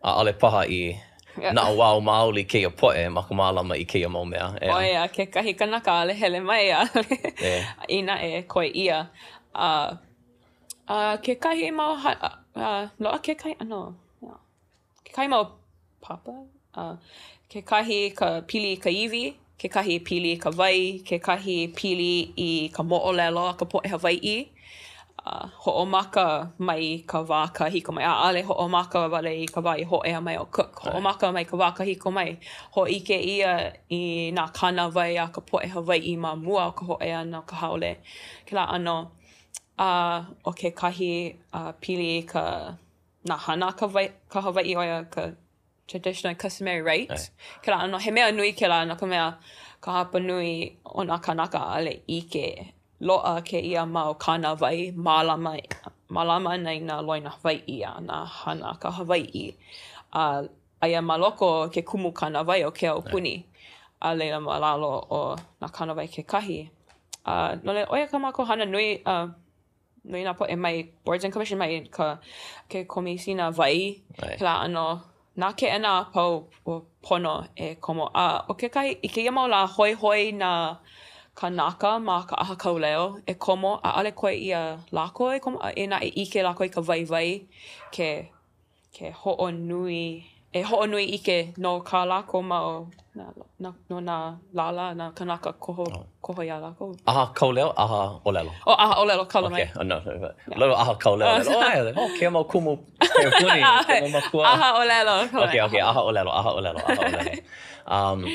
ʻaʻole paha i naʻauao maoli kēia poʻe ma ka mālama i kēia mau mea, ʻeā? ʻO ia kekahi kanaka ʻaʻole hele mai, ʻaʻole inā e koi ʻia. A, a kekahi mau hana, a, loaʻa kekahi ʻano, kekahi mau papa, a kekahi ka pili i ka iwi, kekahi pili i ka wai, kekahi pili i ka moʻolelo a ka poʻe Hawaiʻi. A hoʻomaka mai ka wā kahiko mai, ʻaʻole hoʻomaka wale i ka wā i hōʻea mai ʻo Cook, hoʻomaka mai ka wā kahiko mai. Hōʻike ʻia i nā kānāwai a ka poʻe Hawaiʻi ma mua o ka hōʻea ʻana o ka haole, kēlā ʻano. A ʻo kekahi a pili i ka nā hana a ka wai, ka Hawaiʻi ʻo ia ka traditional and customary rights. Kēlā ʻano, he mea nui kēlā no ka mea, ka hapa nui o nā kānaka ʻaʻole ʻike loaʻa kēia mau kānāwai mālama, mālama ana i nā loina Hawaiʻi a nā hana a ka Hawaiʻi. A aia ma loko o ke kumu kānāwai o ke aupuni. A laila ma lalo o nā kānāwai kekahi. A no laila, ʻo ia kā mākou hana nui a Nui nā poʻe mai Boards and Commission mai ka ke komisina wai, kēlā ʻano, nā keʻena a pau ua pono e komo. A ʻo kekahi, i kēia mau lā, hoihoi nā kānaka ma ka ʻaha kauleo e komo, ʻaʻole koi ʻia lākou e komo, a inā e ʻike lākou i ka waiwai ke ke hoʻonui, e hoʻonui ʻike no kā lākou mau, no nā lālā, nā kānaka koho, koho iā lākou. ʻAha kauleo, ʻaha ʻōlelo. Oh, ʻaha ʻōlelo, kala mai. Okay, no, no, ʻaha kauleo. Oh, ae, oh, kēia mau kumu puni, kēia mau makua. ʻAha ʻōlelo. Okay, okay, ʻaha ʻōlelo, ʻaha ʻōlelo, ʻaha ʻōlelo. Um,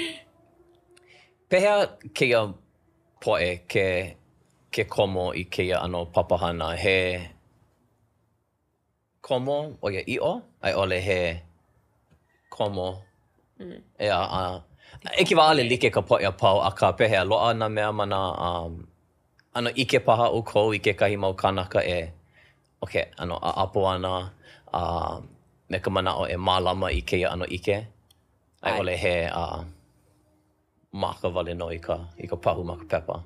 pehea kēia poʻe ke, ke komo i kēia ʻano papahana? He Komo ʻoiaʻiʻo, a i ʻole he komo ʻeā, a ʻike wau ʻaʻole like ka poʻe a pau, akā pehea, loaʻa nā mea ma nā ʻano ʻike paha ʻoukou i kekahi mau kānaka e, okay, ʻano ʻaʻapo ana a me ka manaʻo e mālama i kēia ʻano ʻike, a i ʻole he maka wale nō i ka, i ka pahu ma ka pepa.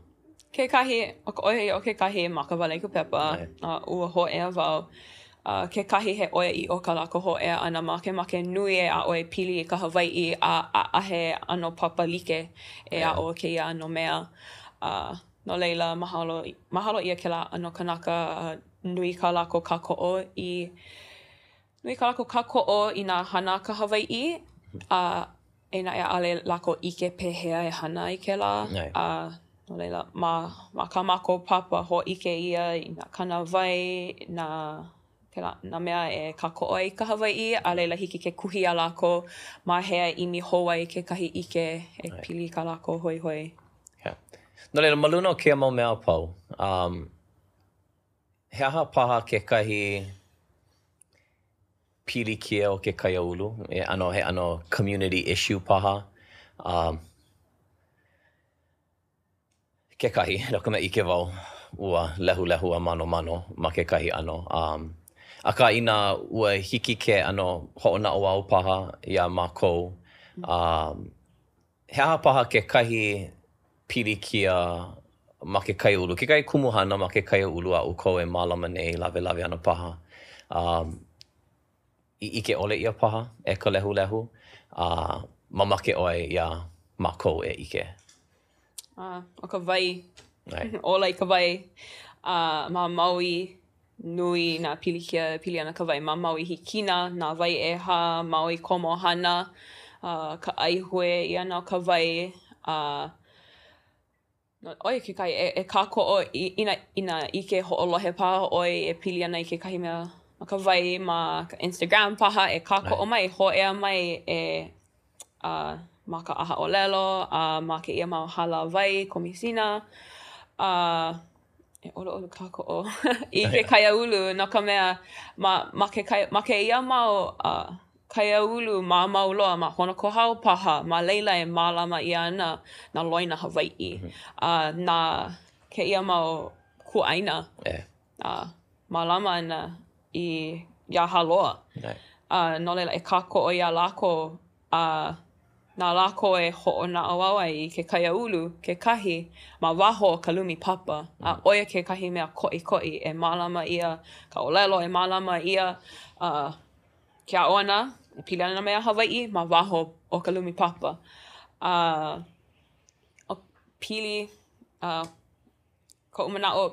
Kekahi, ʻo ka ʻoiaʻiʻo kekahi, maka wale i ka pepa, a ua hōʻea wau. A kekahi he ʻoiaʻiʻo kā lākou hōʻea ʻana, makemake nui e aʻo e pili i ka Hawaiʻi, a ʻaʻahe ʻano papa like e aʻo kēia ʻano mea. A no laila, mahalo, mahalo ʻia kēlā ʻano kanaka, a nui kā lākou kākoʻo i, nui kā lākou kākoʻo i nā hana a ka Hawaiʻi, a E naʻe ʻaʻole lākou ʻike pehea e hana i kēlā, a no laila, ma ma kā mākou papa, hōʻike ʻia i nā kānāwai, nā kēlā, nā mea e kākoʻo ai i ka Hawaiʻi, a laila hiki ke kuhi iā lākou ma hea e ʻimi hou ai kekahi ʻike e pili i kā lākou hoihoi. Yeah. No laila, ma luna o kēia mau mea a pau, um, he aha paha kekahi pilikia o ke kaiāulu, he ʻano, he ʻano community issue paha. Um, kekahi, no ka mea ʻike wau, ua lehulehu a manomano ma kekahi ʻano. Um, akā inā ua hiki ke ʻano hoʻonaʻauao paha iā mākou, um, he aha paha kekahi pilikia ma ke kaiāulu, kekahi kumuhana ma ke kaiāulu a ʻoukou e mālama nei, lawelawe ana paha, um, i ʻike ʻole ʻia paha e ka lehulehu, a mamake ʻoe iā mākou e ʻike. A, ʻo ka wai, ola i ka wai. A ma Maui, nui nā pilikia e pili ana ka wai. Ma Maui Hikina, nā wai ʻehā, Maui Komohana, a ka ʻaihue ʻia ʻana o ka wai, a ʻo ia kekahi, e, e kākoʻo i, i nā, i nā ʻike hoʻolohe paha ʻoe e pili ana i kekahi mea no ka wai ma ka Instagram paha, e kākoʻo mai, hōʻea mai e a ma ka ʻahaʻōlelo, a ma kēia mau hālāwai komisina, a e ʻoluʻolu kākoʻo i ke kaiāulu no ka mea, ma, ma ke kai, ma kēia mau uh, kaiāulu maʻamau loa ma Honokohau paha, ma laila e mālama ʻia ana nā loina Hawaiʻi, a na kēia mau kuaʻāina a mālama ana i iā Hāloa. A no laila e kākoʻo iā lākou a na lākou e hoʻonaʻauao ai i ke kaiāulu kekahi ma waho o ka lumi papa, a ʻo ia kekahi mea koʻikoʻi e mālama ʻia ka ʻōlelo, e mālama ʻia uh, ke aʻo ʻana e pili ana nā mea Hawaiʻi ma waho o ka lumi papa. A uh, pili uh, koʻu manaʻo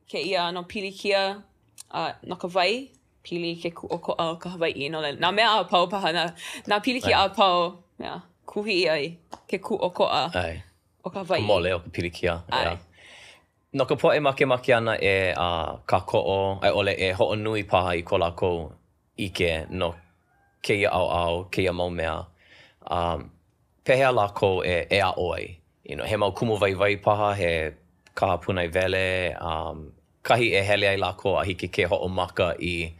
kēia ʻano pilikia uh, no ka wai, pili ke kūʻokoʻa o ka Hawaiʻi. No laila, nā mea a pau paha, nā, nā pilikia a pau, mea, kuhi ʻia i ke kūʻokoʻa o ka Hawaiʻi. Ka mole o ka pilikia. ʻAe. No ka poʻe makemake ana e uh, kākoʻo, a i ʻole e hoʻonui paha i ko lākou ʻike no kēia ʻaoʻao, kēia mau mea, um, pehea lākou e, e aʻo ai? You know, he mau kumu waiwai paha, he kaha pūnaewele, um, kahi e hele ai lākou a hiki ke hoʻomaka i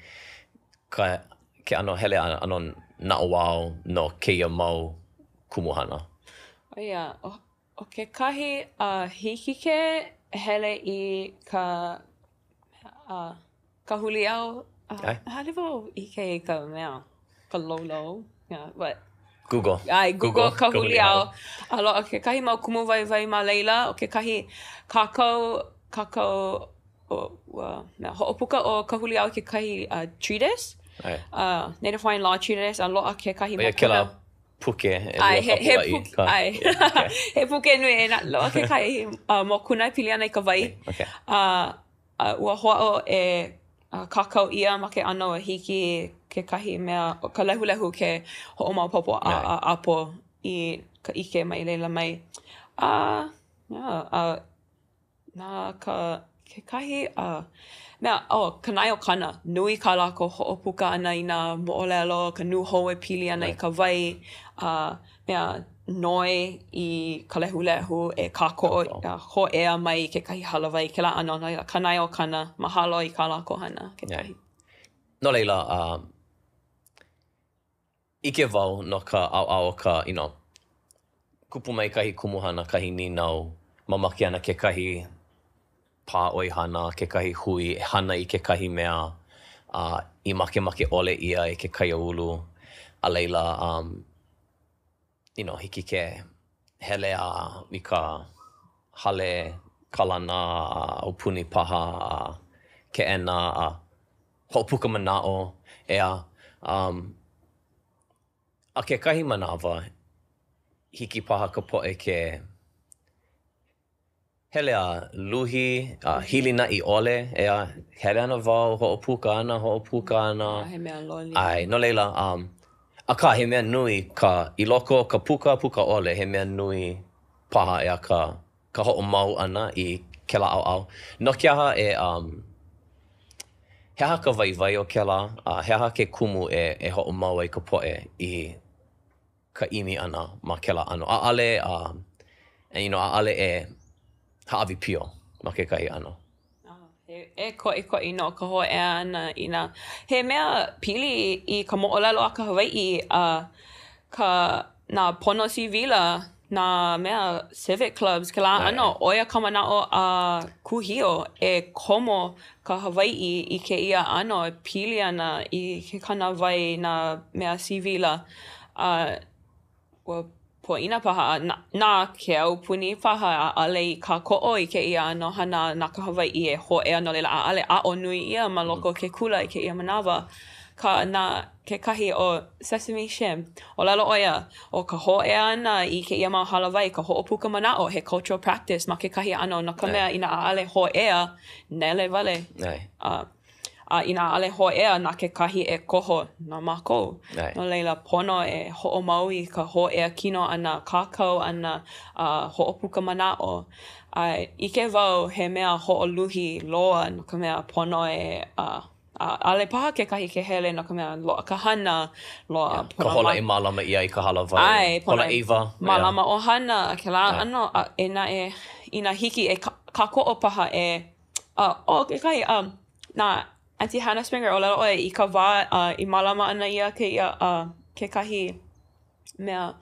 ka, ke ʻano hele a ʻano naʻauao no kēia mau kumuhana. ʻO ia, ʻo ʻO kekahi, uh, hiki ke hele i ka uh, ka huliau, uh, ʻaʻole wau ʻike i ka mea, ka loulou, yeah, but Google. ʻAe, Google, ka huliau. A loaʻa kekahi mau kumu waiwai ma laila, ʻo kekahi kākau, kākau, ua mea, hoʻopuka ʻo ka huliau i kekahi uh, treatise, uh, Native Hawaiian Law Treatise, a loaʻa kekahi mokuna. ʻO ia kēlā puke ʻelua kapuaʻi. ʻAe, he puke nui e loaʻa kekahi uh, mokuna e pili ana i ka wai. Okay. Uh, uh, ua hoʻāʻo e uh, kākau ʻia ma ke ʻano e hiki kekahi mea, ka lehulehu ke hoʻomaopopo a, a ʻapo i ka ʻike mai laila mai. A, yeah, uh, Na ka kekahi a mea, oh, Kanaeokana, nui kā lākou hoʻopuka ʻana i nā moʻolelo, ka nūhou e pili ana i ka wai, a mea, noi i ka lehulehu e kākoʻo, a hōʻea mai i kekahi hālāwai i kēlā ʻano, no laila, Kanaeokana, mahalo i kā lākou hana kekahi. No laila, uh, ʻIke wau no ka ʻaoʻao o ka, you know, kupu mai kahi kumuhana, kahi nīnau, mamake ana kekahi pā ʻoihana, kekahi hui e hana i kekahi mea a i makemake ʻole ʻia e ke kaiāulu, a laila, um, you know, hiki ke hele a i ka hale kalana a aupuni paha a keʻena a hoʻopuka manaʻo, ʻeā. Um, a kekahi manawa, hiki paha ka poʻe ke hele a luhi, a hilinaʻi ʻole, ʻeā, hele ana wau, hoʻopuka ana, hoʻopuka ana. A he mea loli. ʻAe, no laila, um, akā he mea nui ka, i loko o ka puka, puka ʻole, he mea nui paha, ʻeā, ka, ka hoʻomau ʻana i kēlā ʻaoʻao. No ke aha e, um, he aha ka waiwai o kēlā, a he aha ke kumu e, e hoʻomau ai ka poʻe i ka ʻimi ʻana ma kēlā ʻano? ʻAʻole, um, you know, ʻaʻole e hāʻawi pio ma kekahi ʻano. He koʻikoʻi nō ka hōʻea ʻana i nā, he mea pili i ka moʻolelo a ka Hawaiʻi a ka, nā pono sivila, nā mea civic clubs, kēlā ʻano, ʻo ia ka manaʻo a Kūhiō e komo ka Hawaiʻi i kēia ʻano e pili ana i ke kānāwai, nā mea sivila, a Ua poina paha, na, na ke aupuni paha ʻaʻole i kākoʻo i kēia ʻano hana na ka Hawaiʻi e hōʻea no laila ʻaʻole aʻo nui ʻia ma loko o ke kula i kēia manawa. ka, na kekahi ʻo Sesame Shim, ʻōlelo ʻo ia, ʻo ka hōʻea ʻana i kēia mau hālāwai, ka hoʻopuka manaʻo, he cultural practice ma kekahi ʻano, no ka mea, inā ʻaʻole hōʻea, nele wale. A, a inā ʻaʻole hōʻea, na kekahi e koho na mākou. No laila, pono e hoʻomau i ka hōʻea kino ʻana, kākau ʻana, a hoʻopuka manaʻo. A ʻike wau he mea hoʻoluhi loa no ka mea pono e a ʻaʻole paha kekahi ke hele no ka mea loaʻa ka hana, loaʻa pono Ka hola e mālama ʻia ai ka hālāwai. ʻAe, pono e mālama ʻohana, kēlā ʻano, a e naʻe inā hiki e kākoʻo paha e a ʻo kekahi a na Aunty Hannah Springer ʻōlelo ʻo ia i ka wā i mālama ana ʻia kēia kekahi mea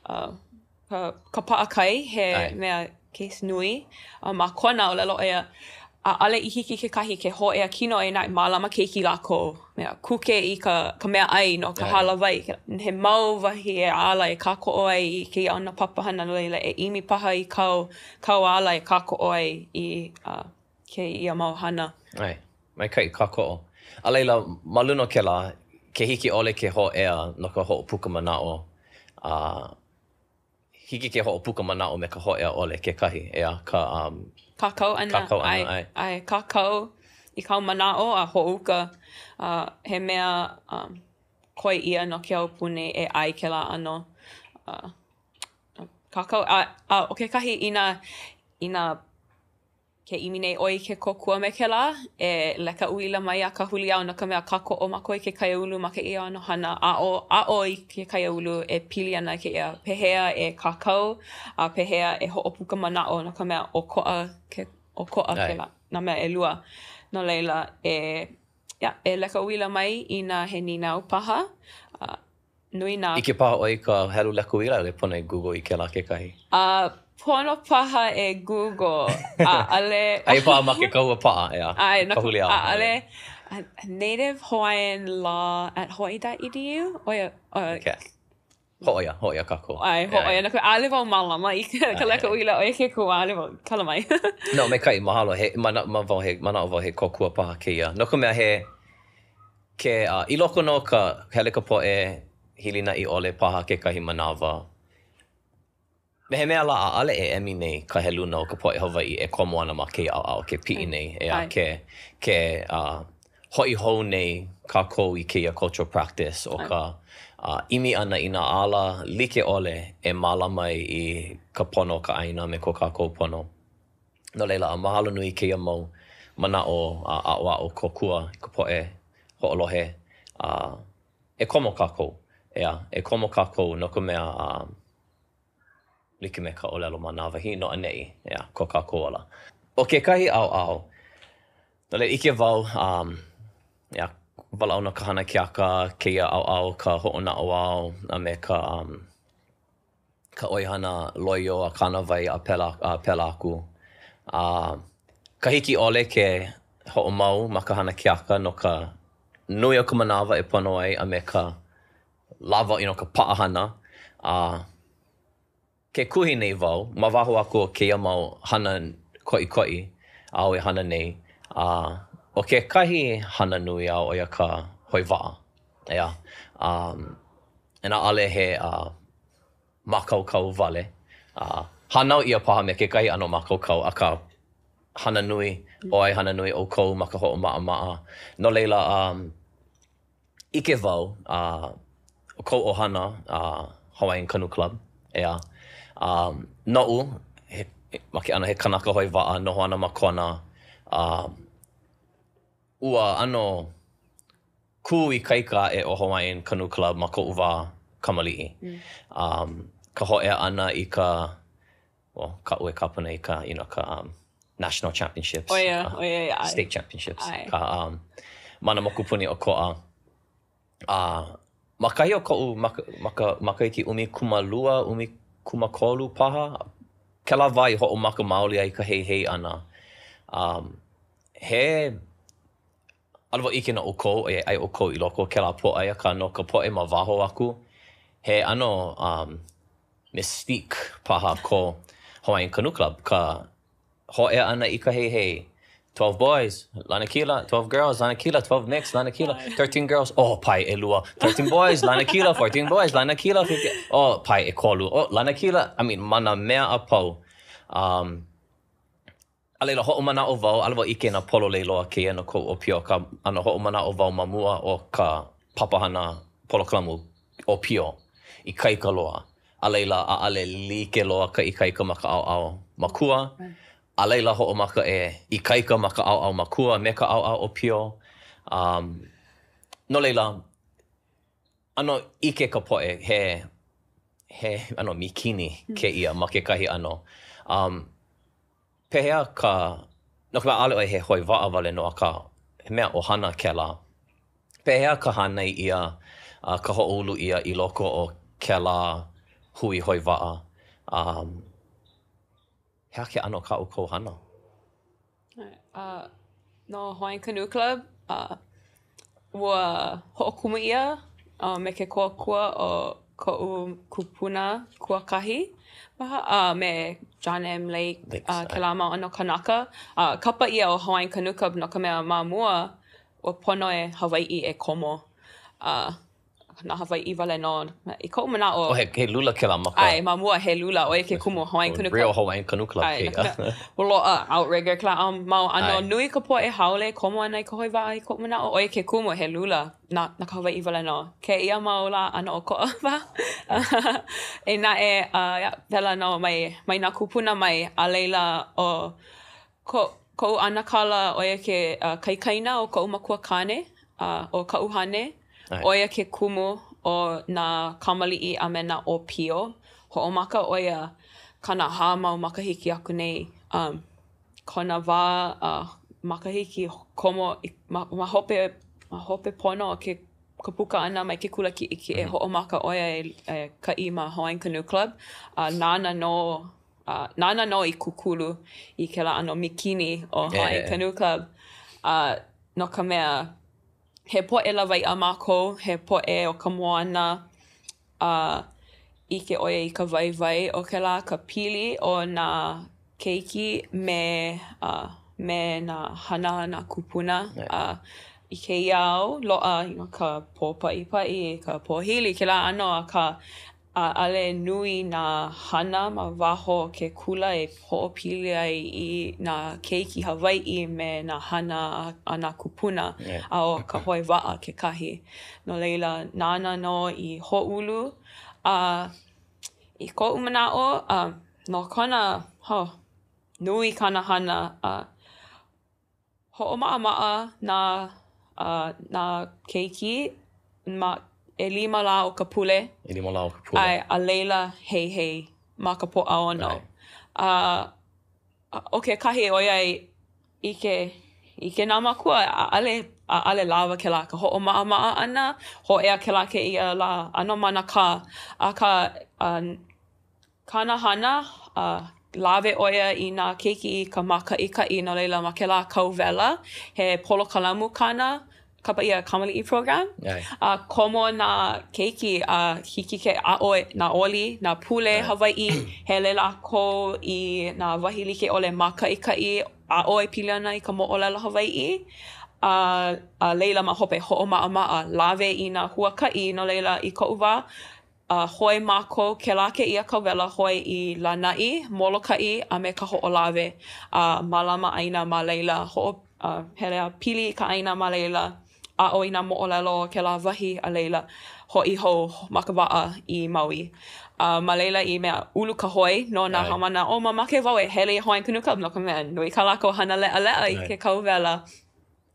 a Ka, ka paʻakai, he ʻAe. mea case nui. A ma Kona, ʻōlelo ʻo ia, ʻaʻole i hiki kekahi ke hōʻea kino e naʻe mālama keiki lākou. Mea, kuke i ka, ka mea ʻai no ka ʻAe. hālāwai. He mau wahi e ala e kākoʻo ai i kēia ʻano papahana no laila e ʻimi paha i kāu, kāu ala e kākoʻo ai i uh, kēia mau hana. ʻAe, maikaʻi kākoʻo. A laila, ma luna o kēlā, ke hiki ʻole ke hōʻea no ka hoʻopuka manaʻo, a hiki ke hoʻopuka manaʻo me ka hōʻea ʻole kekahi, ʻeā, ka um, Kākau ʻana, kākau ʻana, ʻae, ʻae. ʻae, kākau i kāu manaʻo a hoʻouka, uh, he mea um, koi ʻia no ke aupuni e ʻae kēlā ʻano uh, kākau. A, a ʻo kekahi, inā, inā Ke ʻimi nei ʻoe i ke kōkua me kēlā, e leka uila mai iā Ka Huli Ao no ka mea kākoʻo mākou i ke kaiāulu ma kēia ʻano hana, aʻo, aʻo i ke kaiāulu e pili ana kēia pehea e kākau a pehea e hoʻopuka manaʻo no ka mea ʻokoʻa ke, ʻokoʻa kēlā, nā mea ʻelua. No laila, e, yeah, e leka uila mai inā he nīnau paha, a. Nui nā. ʻIke paha ʻoe i ka helu leka uila a i ʻole pono e Google i kēlā kekahi? A pono paha e Google. ʻAʻole. Aia paha ma ke kahua paʻa, ʻeā. ʻAe, Ka Huli Ao. ʻaʻole. Native Hawaiian Law at Hawaii dot edu? ʻO ia, ʻo. Okay. Hōʻoia, hōʻoia kākou. ʻAe, hōʻoia. No ka mea, ʻaʻole wau mālama i ka leka uila, ʻo ia ke kumu, ʻaʻole wau, kala mai. No, maikaʻi, mahalo. He manaʻo wau he, manaʻo wau he kōkua paha kēia. No ka mea, he. Ke, a, i loko nō ka hele ka poʻe hilinaʻi ʻole paha kekahi manawa, me he mea lā ʻaʻole e emi nei ka heluna o ka poʻe Hawaiʻi e komo ana ma kēia ʻaoʻao ke piʻi nei, ʻeā, ke, ke, a, hoʻi hou nei kākou i kēia cultural practice o ka, a, ʻimi ʻana i nā ala like ʻole e mālama ai i ka pono o ka ʻāina a me ko kākou pono. No laila, mahalo nui i kēia mau manaʻo a aʻoaʻo kōkua i ka poʻe hoʻolohe a e komo kākou, ʻeā, e komo kākou no ka mea a like me ka ʻōlelo ma Nāwahī, no ʻaneʻi, ʻeā, ko kākou ola. ʻO kekahi ʻaoʻao, no laila, ʻike wau, um, ʻeā, walaʻau no ka hana keaka, kēia ʻaoʻao ka hoʻonaʻauao a me ka, um, ka ʻoihana loio a kānāwai a pēlā a pēlā aku. A ka hiki ʻole ke hoʻomau ma ka hana keaka no ka nui o ka manawa e pono ai a me ka lawa you know ka paʻahana a ke kuhi nei wau ma waho aku o kēia mau hana koʻikoʻi āu e hana nei a ʻo kekahi hana nui āu ʻo ia ka hoe waʻa, ʻeā. A And ʻaʻole he mākaukau wale. Hānau ʻia paha me kekahi ʻano mākaukau, akā, hana nui ʻoe, hana nui ʻoukou ma ka hoʻomaʻamaʻa. No laila, ʻike wau, ʻo kou ʻohana, Hawaiian Canoe Club, ʻeā. Noʻu, he, ma ke ʻano he kanaka hoe waʻa, noho ana ma Kona, ua ʻano kū ikaika aʻe ʻo Hawaiian Canoe Club ma koʻu wā kamaliʻi. Um, ka hōʻea ʻana i ka, well, kaʻu e kapa nei ka, you know, ka um, national championships. ʻO ia, ʻo ia, ʻae. State championships. ʻAe. Ka, um, ma nā mokupuni ʻokoʻa. A ma kahi o koʻu maka, maka, makahiki 12, 13 paha, kēlā wā i hoʻomaka maoli ai ka heihei ʻana. Um, he ʻAʻole wau ʻike no ʻoukou, ʻoiai aia ʻoukou i loko o kēlā pōʻai, akā no ka poʻe ma waho aku, he ʻano um, mystique paha ko Hawaiian Canoe Club, ka hōʻea ʻana i ka heihei. 12 boys, lanakila, 12 girls, lanakila, 12 mix, lanakila, 13 girls, oh, pae ʻelua, 13 boys, lanakila, 14 boys, lanakila, 15, oh, pae ʻekolu, oh, lanakila, I mean, ma nā mea a pau. Um, a laila, hoʻomanaʻo wau, ʻaʻole wau ʻike inā pololei loa kēia no koʻu ʻōpio, akā, ʻano hoʻomanaʻo wau ma mua o ka papahana polokalamu ʻōpio, ikaika loa. A laila, ʻaʻole like loa ka ikaika ma ka ʻaoʻao makua. A laila hoʻomaka e ikaika ma ka ʻaoʻao makua me ka ʻaoʻao ʻōpio. Um, no laila, ʻano ʻike ka poʻe he, he ʻano mīkini kēia ma kekahi ʻano. Um, pehea ka, no ka mea, ʻaʻole ʻoe he hoe waʻa wale nō, akā, he mea ʻohana kēlā. Pehea ka hānai ʻia a ka hoʻoulu ʻia i loko o kēlā hui hoe waʻa? Um, He aha ke ʻano o kā ʻoukou hana? Uh, no Hawaiian Canoe Club, uh, ua hoʻokumu ʻia uh, me ke kōkua o koʻu kupuna kuakahi paha, a uh, me John M. Lake, Lakes, uh, kēlā mau ʻano kanaka. Uh, kapa ʻia ʻo Hawaiian Canoe Club no ka mea ma mua, ua pono e Hawaiʻi e komo. Uh, nā Hawaiʻi wale nō. I koʻu manaʻo. Oh, he, he lula kēlā ma ka. ʻAe, ma mua he lula, ʻo ia ke kumu Hawaiian Canoe Club. Real Hawaiian Canoe Club kēia. ʻAe, ua loaʻa outrigger kēlā mau ʻano. ʻAe. Nui ka poʻe haole e komo ana i ka hoe waʻa i koʻu manaʻo, ʻo ia ke kumu he lula na, na ka Hawaiʻi wale nō. Kēia mau lā ʻano ʻokoʻa paha. E naʻe, uh, yeah, pēlā nō mai, mai nā kūpuna mai, a laila, ʻo Ko, koʻu ʻanakala, ʻo ia ke uh, kaikaina o koʻu makua kāne, uh, ʻo Kaʻuhane, ʻo ia ke kumu o nā kamaliʻi a me nā ʻōpio. Hoʻomaka ʻo ia 40 mau makahiki aku nei. Um, kona wā uh, makahiki komo i, ma, ma hope, ma hope pono o ke ka puka ʻana mai ke kula kiʻekiʻe, mm -hmm. hoʻomaka ʻo ia e, e kaʻi ma Hawaiian Canoe Club, a nāna nō A nāna nō i kūkulu i kēlā ʻano mīkini ʻo Hawaiian Canoe Club. A no ka mea, he poʻe lawaiʻa mākou, he poʻe o ka moana, a ʻike ʻo ia i ka waiwai o kēlā, ka pili o nā keiki me, uh, me nā hana a nā kūpuna. A i kēia au, loaʻa you know, ka pōpaʻipaʻi, ka pōhili, kēlā ʻano, akā ʻAʻole nui nā hana ma waho o ke kula e hoʻopili ai i nā keiki Hawaiʻi me nā hana a nā kūpuna, a ʻo ka hoe waʻa kekahi. No laila, nāna nō i hoʻoulu, a i koʻu manaʻo, no kona, oh, nui kāna hana, a Hoʻomaʻamaʻa nā uh, nā keiki ma ʻelima lā o ka pule. ʻElima lā o ka pule. ʻAe, a laila heihei ma ka Pōʻaono. A ʻo kekahi ʻoiai ʻike, ʻike nā mākua, ʻaʻole, ʻaʻole lawa kēlā ka hoʻomaʻamaʻa ʻana, hōʻea kēlā kēia lā, ʻano manakā. Akā, uh, Kāna hana, a lawe ʻo ia i nā keiki i ka mākaʻikaʻi, no laila ma kēlā kau wela, he polokalamu kāna, kapa ʻia Kamaliʻi Program. A komo nā keiki a hiki ke aʻo nā oli, nā pule Hawaiʻi, hele lākou i nā wahi like ʻole mākaʻikaʻi, aʻo e pili ana i ka moʻolelo Hawaiʻi. A, a laila ma hope hoʻomaʻamaʻa, lawe i nā huakaʻi, no laila i koʻu wā, A hoe mākou kēlā kēia kau wela hoe i Lānaʻi, Molokaʻi a me Kahoʻolawe a mālama ʻāina ma laila, hoʻo, uh, hele a pili i ka ʻāina ma laila, aʻo i nā moʻolelo o kēlā wahi a laila hoʻi hou ma ka waʻa i Maui. A ma laila i mea ulu ka hoi no nā haumāna, oh, mamake wau e hele i Hawaiian Canoe Club no ka mea nui kā lākou hana leʻaleʻa i ke kau wela.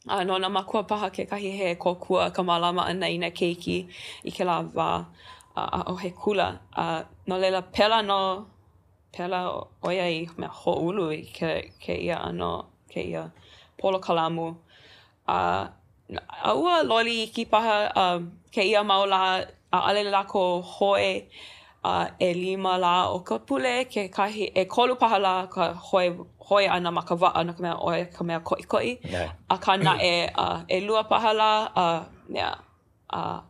A no nā mākua paha kekahi he kōkua ka mālama ʻana i nā keiki i kēlā wā a ʻaʻohe kula. A no laila, pēlā nō, pēlā ʻo ia i mea hoʻoulu i ke, kēia ʻano, kēia polokalamu. A, a ua loli iki paha um, kēia mau lā, ʻaʻole lākou hoe a ʻelima lā o ka pule, kekahi, ʻekolu paha lā ka hoe, hoe ʻana ma ka waʻa no ka mea ʻo ia ka mea koʻikoʻi. Akā naʻe, uh, ʻelua paha lā, a uh, mea, a uh,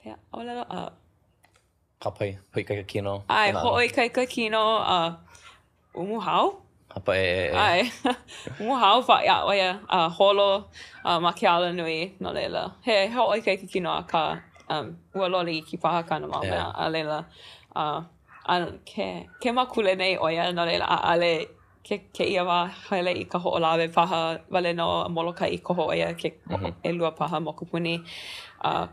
hea, ʻōlelo, a uh, Hāpai, hoʻoikaika kino. ʻAe, hoʻoikaika kino, a uh, umu hao? Hapa ʻeʻeʻe. ʻAe. Uhau paʻa iā ʻo ia a holo uh, ma ke alanui no laila. He hoʻoikaika kino akā um, ua loli iki paha kāna mau mea. A laila, uh, a ke, ke makule nei ʻo ia no laila ʻaʻale ke, kēia wā hele i Kahoʻolawe paha wale nō Molokaʻi koho ʻo ia ke mm -hmm. ʻelua paha mokupuni. Uh,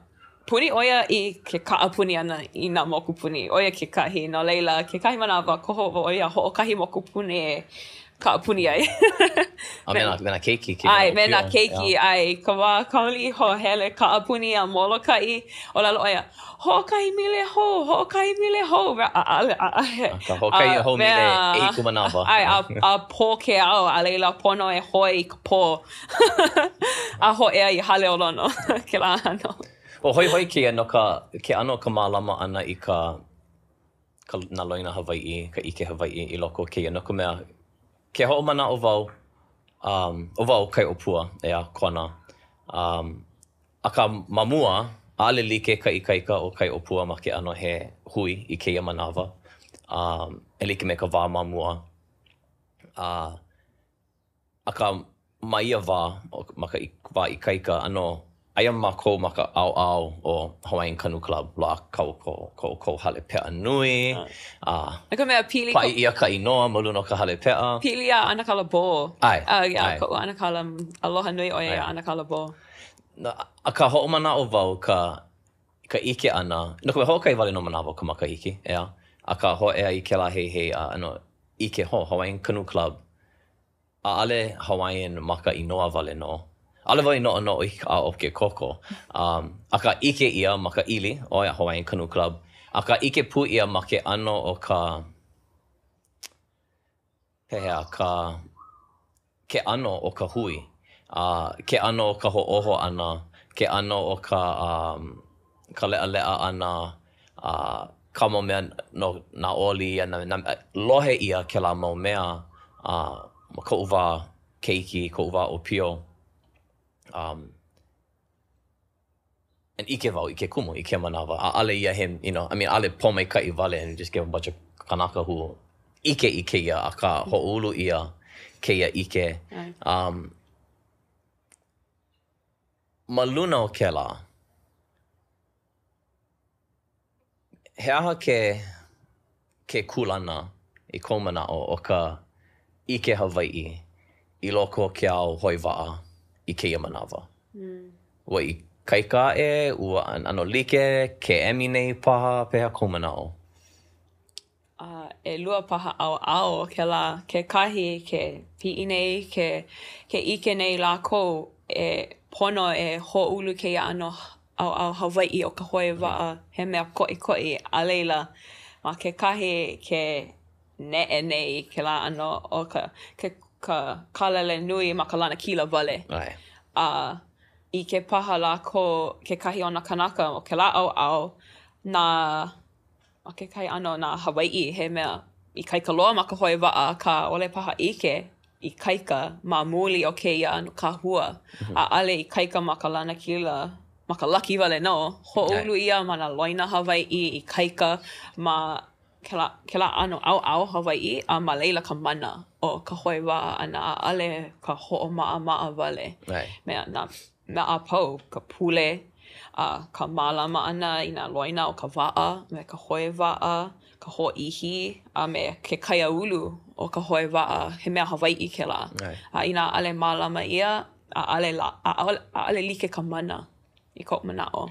puni ʻo ia i ke kaʻapuni ʻana i nā mokupuni, ʻo ia kekahi. No laila, kekahi manawa, koho ʻo ia hoʻokahi mokupuni e kaʻapuni ai. A me nā, me nā keiki. Ke ʻae, me nā keiki, ʻae. I ka wā kamaliʻi hoʻohele kaʻapuni iā Molokaʻi, ʻōlelo ʻo ia, hoʻokahi mile hou, hoʻokahi mile hou. ʻAʻale, ʻaʻale. Akā, hoʻokahi hou mile, ʻehiku manawa. ʻAe, a, a pō ke ao, a laila pono e hoe i ka pō. A hōʻea i Hale o Lono, kēlā ʻano. Ua hoihoi kēia no ka, ke ʻano o ka mālama ʻana i ka, ka, nā loina Hawaiʻi, ka ʻike Hawaiʻi i loko o kēia, no ka mea, ke hoʻomanaʻo wau, um, ʻo wau Kaiʻōpua, ʻeā, Kona. Um, akā, ma mua, ʻaʻole like ka ikaika o Kaiʻōpua ma ke ʻano he hui i kēia manawa, um, e like me ka wā ma mua. A, Akā, ma ia wā, ma ka wā ikaika, ʻano, aia mākou ma ka ʻaoʻao o Hawaiian Canoe Club, loaʻa kā ʻoukou, ko ʻoukou hale peʻa nui, a No ka mea, pili paʻi ʻia ka inoa ma luna o ka hale peʻa. Pili iā ʻAnakala Bo. ʻAe, ʻae. Iā koʻu ʻanakala, aloha nui ʻo ia iā ʻAnakala Bo. Akā, hoʻomanaʻo wau ka ka ʻike ʻana, no ka mea, hoʻokahi wale nō manawa o ka makahiki, ʻeā? Akā, hōʻea i kēlā heihei a ʻano ʻike, ho, Hawaiian Canoe Club, ʻaʻole Hawaiian ma ka inoa wale nō. ʻAʻole wau i noʻonoʻo i ka ʻaoʻao o ke koko. Um, akā ʻike ʻia ma ka ʻili, ʻo ia Hawaiian Canoe Club, akā ʻike pū ʻia ma ke ʻano o ka, pehea, ka, ke ʻano o ka hui, a ke ʻano o ka hoʻōho ʻana, ke ʻano o ka, um, ka leʻaleʻa ʻana, a ka mau mea no nā oli a nā, nā, lohe ʻia kēlā mau mea a ma koʻu wā keiki, koʻu wā ʻōpio. Um, and ʻike wau i ke kumu i kēia manawa. ʻAʻole ia he, you know, I mean, ʻaʻole pōmaikaʻi wale and just get a bunch of kanaka who ʻike i kēia, akā hoʻoulu ʻia kēia ʻike. Um, ma luna o kēlā, He aha ke ke kūlana i kou manaʻo o ka ʻike Hawaiʻi i loko o ke ao hoe waʻa i kēia manawa? Ua ikaika aʻe, ua ʻano like, ke emi nei paha, pehea kou manaʻo? A ʻelua paha ʻaoʻao o kēlā, kekahi ke piʻi nei, ke ke ʻike nei lākou e pono e hoʻoulu kēia ʻano ʻaoʻao Hawaiʻi o ka hoe waʻa he mea koʻikoʻi, a laila, ma kekahi ke neʻe nei kēlā ʻano o ka ke ka kālele nui ma ka lanakila wale. A ʻike paha lākou kekahi o nā kānaka o kēlā ʻaoʻao nā Ma kekahi ʻano nā Hawaiʻi he mea ikaika loa ma ka hoe waʻa, akā ʻaʻole paha ʻike ikaika ma muli o kēia ʻano kahua. ʻAʻole ikaika ma ka lanakila, ma ka laki wale nō. Hoʻoulu ʻia ma nā loina Hawaiʻi ikaika ma kēlā, kēlā ʻano ʻaoʻao Hawaiʻi, a ma laila ka mana o ka hoe waʻa ʻana, ʻaʻole ka hoʻomaʻamaʻa wale. Mea, nā mea a pau, ka pule, a ka mālama ʻana i nā loina o ka waʻa, me ka hoe waʻa, ka hōʻihi, a me ke kaiāulu o ka hoe waʻa, he mea Hawaiʻi kēlā. A inā ʻaʻole mālama ʻia, ʻaʻole la, ʻaʻole, ʻaʻole like ka mana i koʻu manaʻo.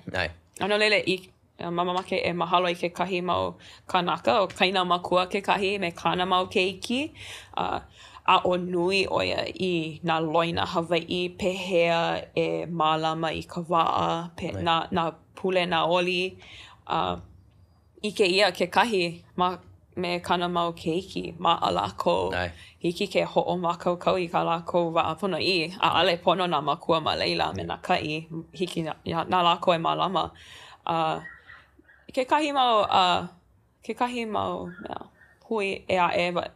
A no laila, i Mamamake e mahalo i kekahi mau kānaka, ʻo Kaina Makua kekahi me kāna mau keiki, a aʻo nui ʻo ia i nā loina Hawaiʻi pehea e mālama i ka waʻa, pe, nā, nā pule, nā oli, a ʻike ʻia kekahi ma me kāna mau keiki maʻa lākou. Hiki ke hoʻomākaukau i kā lākou waʻa ponoʻī. ʻAʻole pono nā mākua ma laila a me nā kaʻi. Hiki na lākou e mālama. A kekahi mau, a kekahi mau mea hui ʻē aʻe,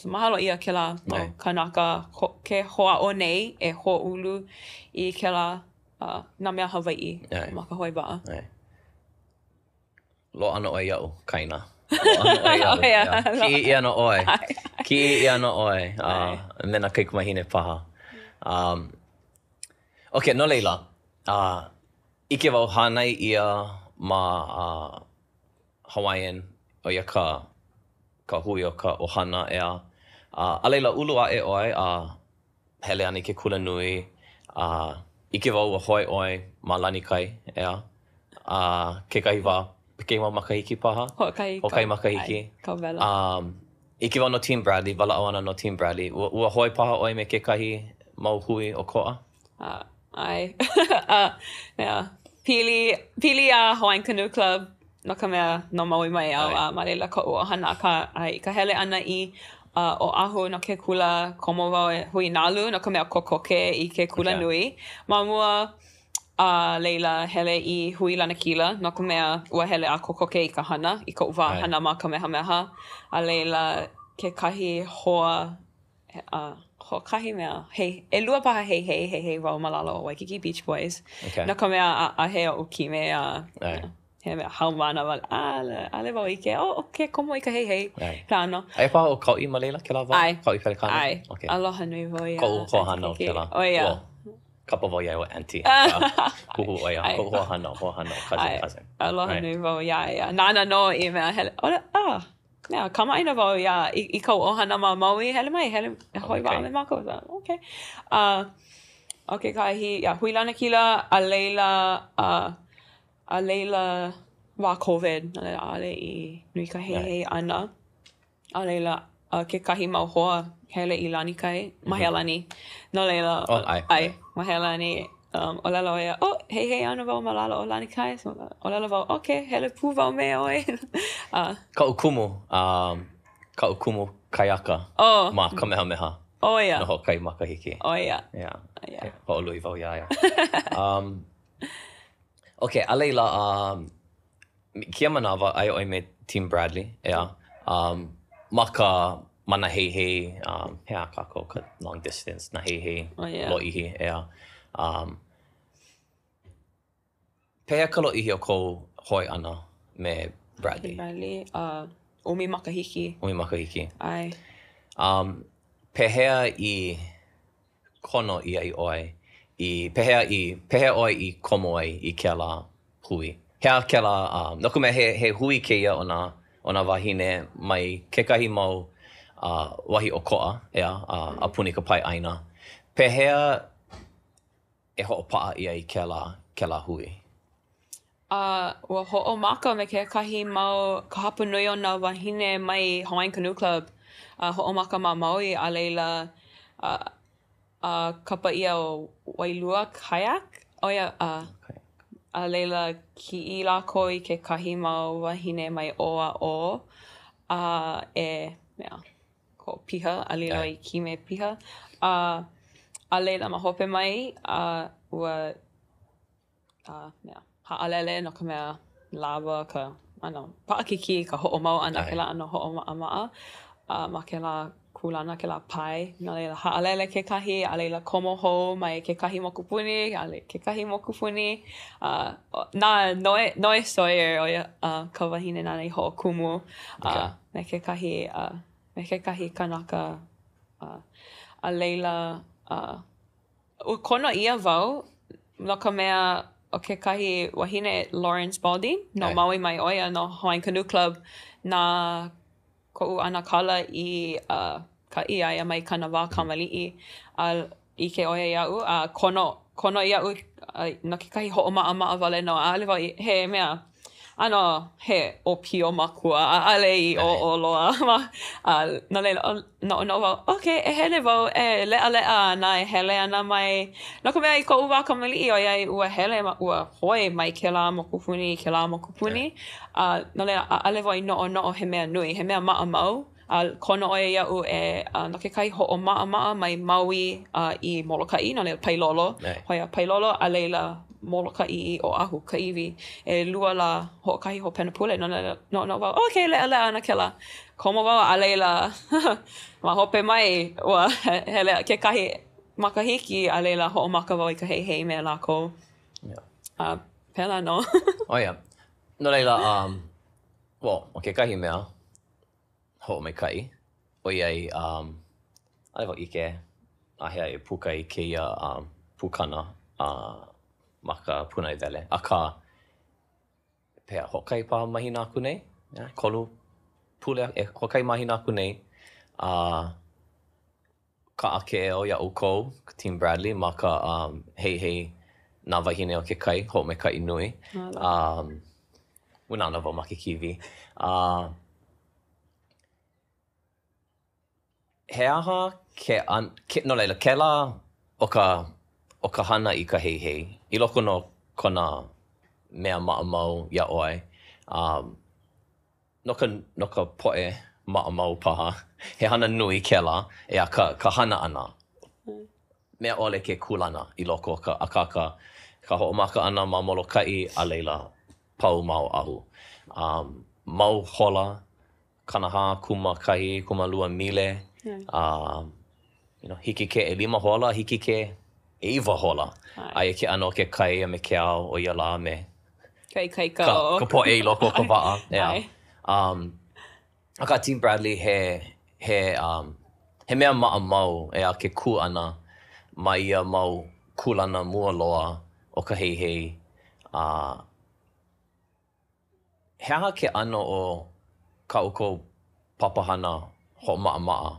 mahalo ʻia kēlā mau kānaka ke hoʻāʻo nei e hoʻoulu i kēlā, nā mea Hawaiʻi ma ka hoe waʻa. Loaʻa nō ʻoe iaʻu, Kaina. Loaʻa nō ʻoe iaʻu. Kiʻi ʻia nō ʻoe. Kiʻi ʻia nō ʻoe, a me nā kaikamahine paha. Um, okay, no laila, uh, ʻike wau hānai ʻia ma uh, Hawaiian, ʻo ia ka, ka hui o ka ʻohana, ʻeā. Uh, a laila, ulu aʻe ʻoe a hele ana i ke kulanui, a ʻike wau ua hoe ʻoe ma Lanikai, ʻeā? A kekahi wā, kekahi mau makahiki paha? Hoʻokahi. Hoʻokahi makahiki. ʻAe, kau wela. Um, ʻike wau no Team Bradley, walaʻau ana no Team Bradley. Ua, ua hoe paha ʻoe me kekahi mau hui ʻokoʻa? Uh, ʻae. uh, yeah. Pili, pili iā Hawaiian Canoe Club no ka mea, no Maui mai au, a ma laila koʻu ʻohana, akā, i ka hele ʻana i uh, Oʻahu no ke kula, komo wau e hui nalu no ka mea kokoke i ke kula nui. Ma mua, a laila hele i hui lanakila no ka mea ua hele a kokoke i ka hana, i koʻu wā hana ma Kamehameha. A laila kekahi hoa uh, hoʻokahi mea, hei, ʻelua paha heihei, heihei wau ma lalo o Waikiki Beach Boys. Okay. No ka mea, ʻaʻahe oʻu kime a uh, he mea haumāna wale, ʻaʻole wau ʻike, oh, okay, komo i ka heihei. Plano. Aia paha ʻo Kauʻi ma laila kēlā wā? ʻAe. Kauʻi Pelekane? ʻAe. Okay. Aloha nui wau iā Koʻu hoahānau kēlā. ʻO ia. Well, kapa wau iā ia ʻo auntie. Huhū ʻo ia. Koʻu hoahānau, hoahānau, cousin, cousin. Aloha nui wau iā ia. Nāna nō i mea hele, ʻole, ah, Mea, kamaʻāina wau iā, i, i kau ʻohana ma Maui, hele mai, hele, e hoe waʻa me mākou. So, okay. Uh, ʻo kekahi, yeah, hui lanakila, a laila, uh, a laila, wā COVID, no laila ʻaʻole i nui ka heihei ʻana. A laila, uh, kekahi mau hoa hele i Lanikai, Mahealani. No laila, oh, ʻae. ʻae, Mahealani, Um, ʻōlelo ʻo ia, oh, heihei ana wau ma lalo o Lanikai. So, ʻōlelo wau, okay, hele pū wau me ʻoe. uh, Kaʻu kumu, um, kaʻu kumu kaiaka oh. ma Kamehameha. ʻO ia. No hoʻokahi makahiki. ʻO ia. Yeah. Yeah. Hoʻoluhi wau iā ia. um, okay, a laila, um, kēia manawa, aia ʻoe me Team Bradley, ʻeā? Um, ma ka, ma nā heihei, um, he aha kākou, ka long distance, nā heihei oh, yeah. lōʻihi, ʻeā? Um, pehea ka lōʻihi o kou hoe ʻana me Bradley? Bradley, uh, ʻumi makahiki. ʻUmi makahiki. ʻAe. Um, pehea i kono ʻia ai ʻoe i, pehea i, pehea ʻoe i komo ai i kēlā hui? He aha kēlā, um, no ka mea, he, he hui kēia o nā, o nā wāhine mai kekahi mau uh, wahi ʻokoʻa, ʻeā, a, a puni ka pae ʻāina. Pehea e hoʻopaʻa ʻia ai kēlā, kēlā hui? A ua hoʻomaka me kekahi mau, ka hapanui o nā wāhine mai Hawaiian Canoe Club, a hoʻomaka ma Maui, a laila, a, a kapa ʻia ʻo Wailua Kayak, ʻo ia, a, a laila kiʻi lākou i kekahi mau wāhine mai ʻō a ʻō, a e, mea, hoʻopiha, a lilo i kime piha, a, a laila ma hope mai, a ua a mea, haʻalele no ka mea lawa ka ʻano paʻakikī ka hoʻomau ʻana kēlā ʻano hoʻomaʻamaʻa a ma kēlā kūlana kēlā pae. No laila, haʻalele kekahi, a laila komo hou mai kekahi mokupuni, a kekahi mokupuni. A na Noe, Noe Sawyer, ʻo ia ka wahine nāna i hoʻokumu a me kekahi, a me kekahi kanaka. A, a laila, a Ua kono ʻia wau no ka mea ʻo kekahi wahine Lauren Spalding, no Maui mai ʻo ia, no Hawaiian Canoe Club, na koʻu ʻanakala i kaʻi iā ia mai kana wā kamaliʻi a ʻike ʻo ia iaʻu a kono kono iaʻu no kekahi hoʻomaʻamaʻa wale nō. ʻAʻole wau i, he mea ʻano he ʻōpio makua, ʻaʻole i ʻōʻō loa ma, a no laila, noʻonoʻo wau, okay, e hele wau e leʻaleʻa ana, e hele ana mai, no ka mea i koʻu wā kamaliʻi ʻoiai ua hele, ua hoe mai kēlā mokupuni i kēlā mokupuni, a no laila, ʻaʻole wau i noʻonoʻo he mea nui, he mea maʻamau, A kono ʻo ia iaʻu e no kekahi hoʻomaʻamaʻa mai Maui a i Molokaʻi, no laila pailolo, hoe a pailolo, a laila Molokaʻi i Oʻahu, Kaʻiwi, ʻelua lā, hoʻokahi hopena pule, no laila noʻonoʻo wau, okay, leʻaleʻa ana kēlā. Komo wau, a laila ma hope mai, ua hele kekahi makahiki, a laila hoʻomaka wau i ka heihei me lākou. A pēlā nō. ʻO ia. No laila, um, well, ʻo kekahi mea, hoʻomaikaʻi. ʻoiai, um, ʻaʻole wau ʻike āhea e puka ai kēia um, pukana uh, ma ka pūnaewele. Akā, pehea, hoʻokahi paha mahina aku nei, ʻekolu pule, e, hoʻokahi mahina aku nei, a uh, kaʻa ke eo iā ʻoukou, ka Team Bradley, ma ka um, heihei Nā Wāhine o ke Kai, hoʻomaikaʻi nui. Um, ua nānā wau ma ke kīwī. Uh, He aha ke ʻan-, no laila, kēlā o ka, o ka hana i ka heihei, i loko nō kona mea maʻamau iā ʻoe, um, no ka, no ka poʻe maʻamau paha, he hana nui kēlā, ʻeā, ka, ka hana ʻana. Mea ʻole ke kūlana i loko o ka, akā ka, ka hoʻomaka ʻana ma Molokaʻi, a laila, pau ma Oʻahu. Um, mau hola 40 kūmākahi, kūmālua mile, a you know, hiki ke ʻelima hola, hiki ke ʻeiwa hola. Aia ke ʻano o ke kai a me ke ao o ia lā me ka ikaika o ka poʻe i loko o ka waʻa. ʻEā. Um, akā Team Bradley, he, he, um, he mea maʻamau, ʻeā, ke kū ʻana ma ia mau kūlana mua loa o ka heihei, a He aha ke ʻano o kā ʻoukou papahana hoʻomaʻamaʻa,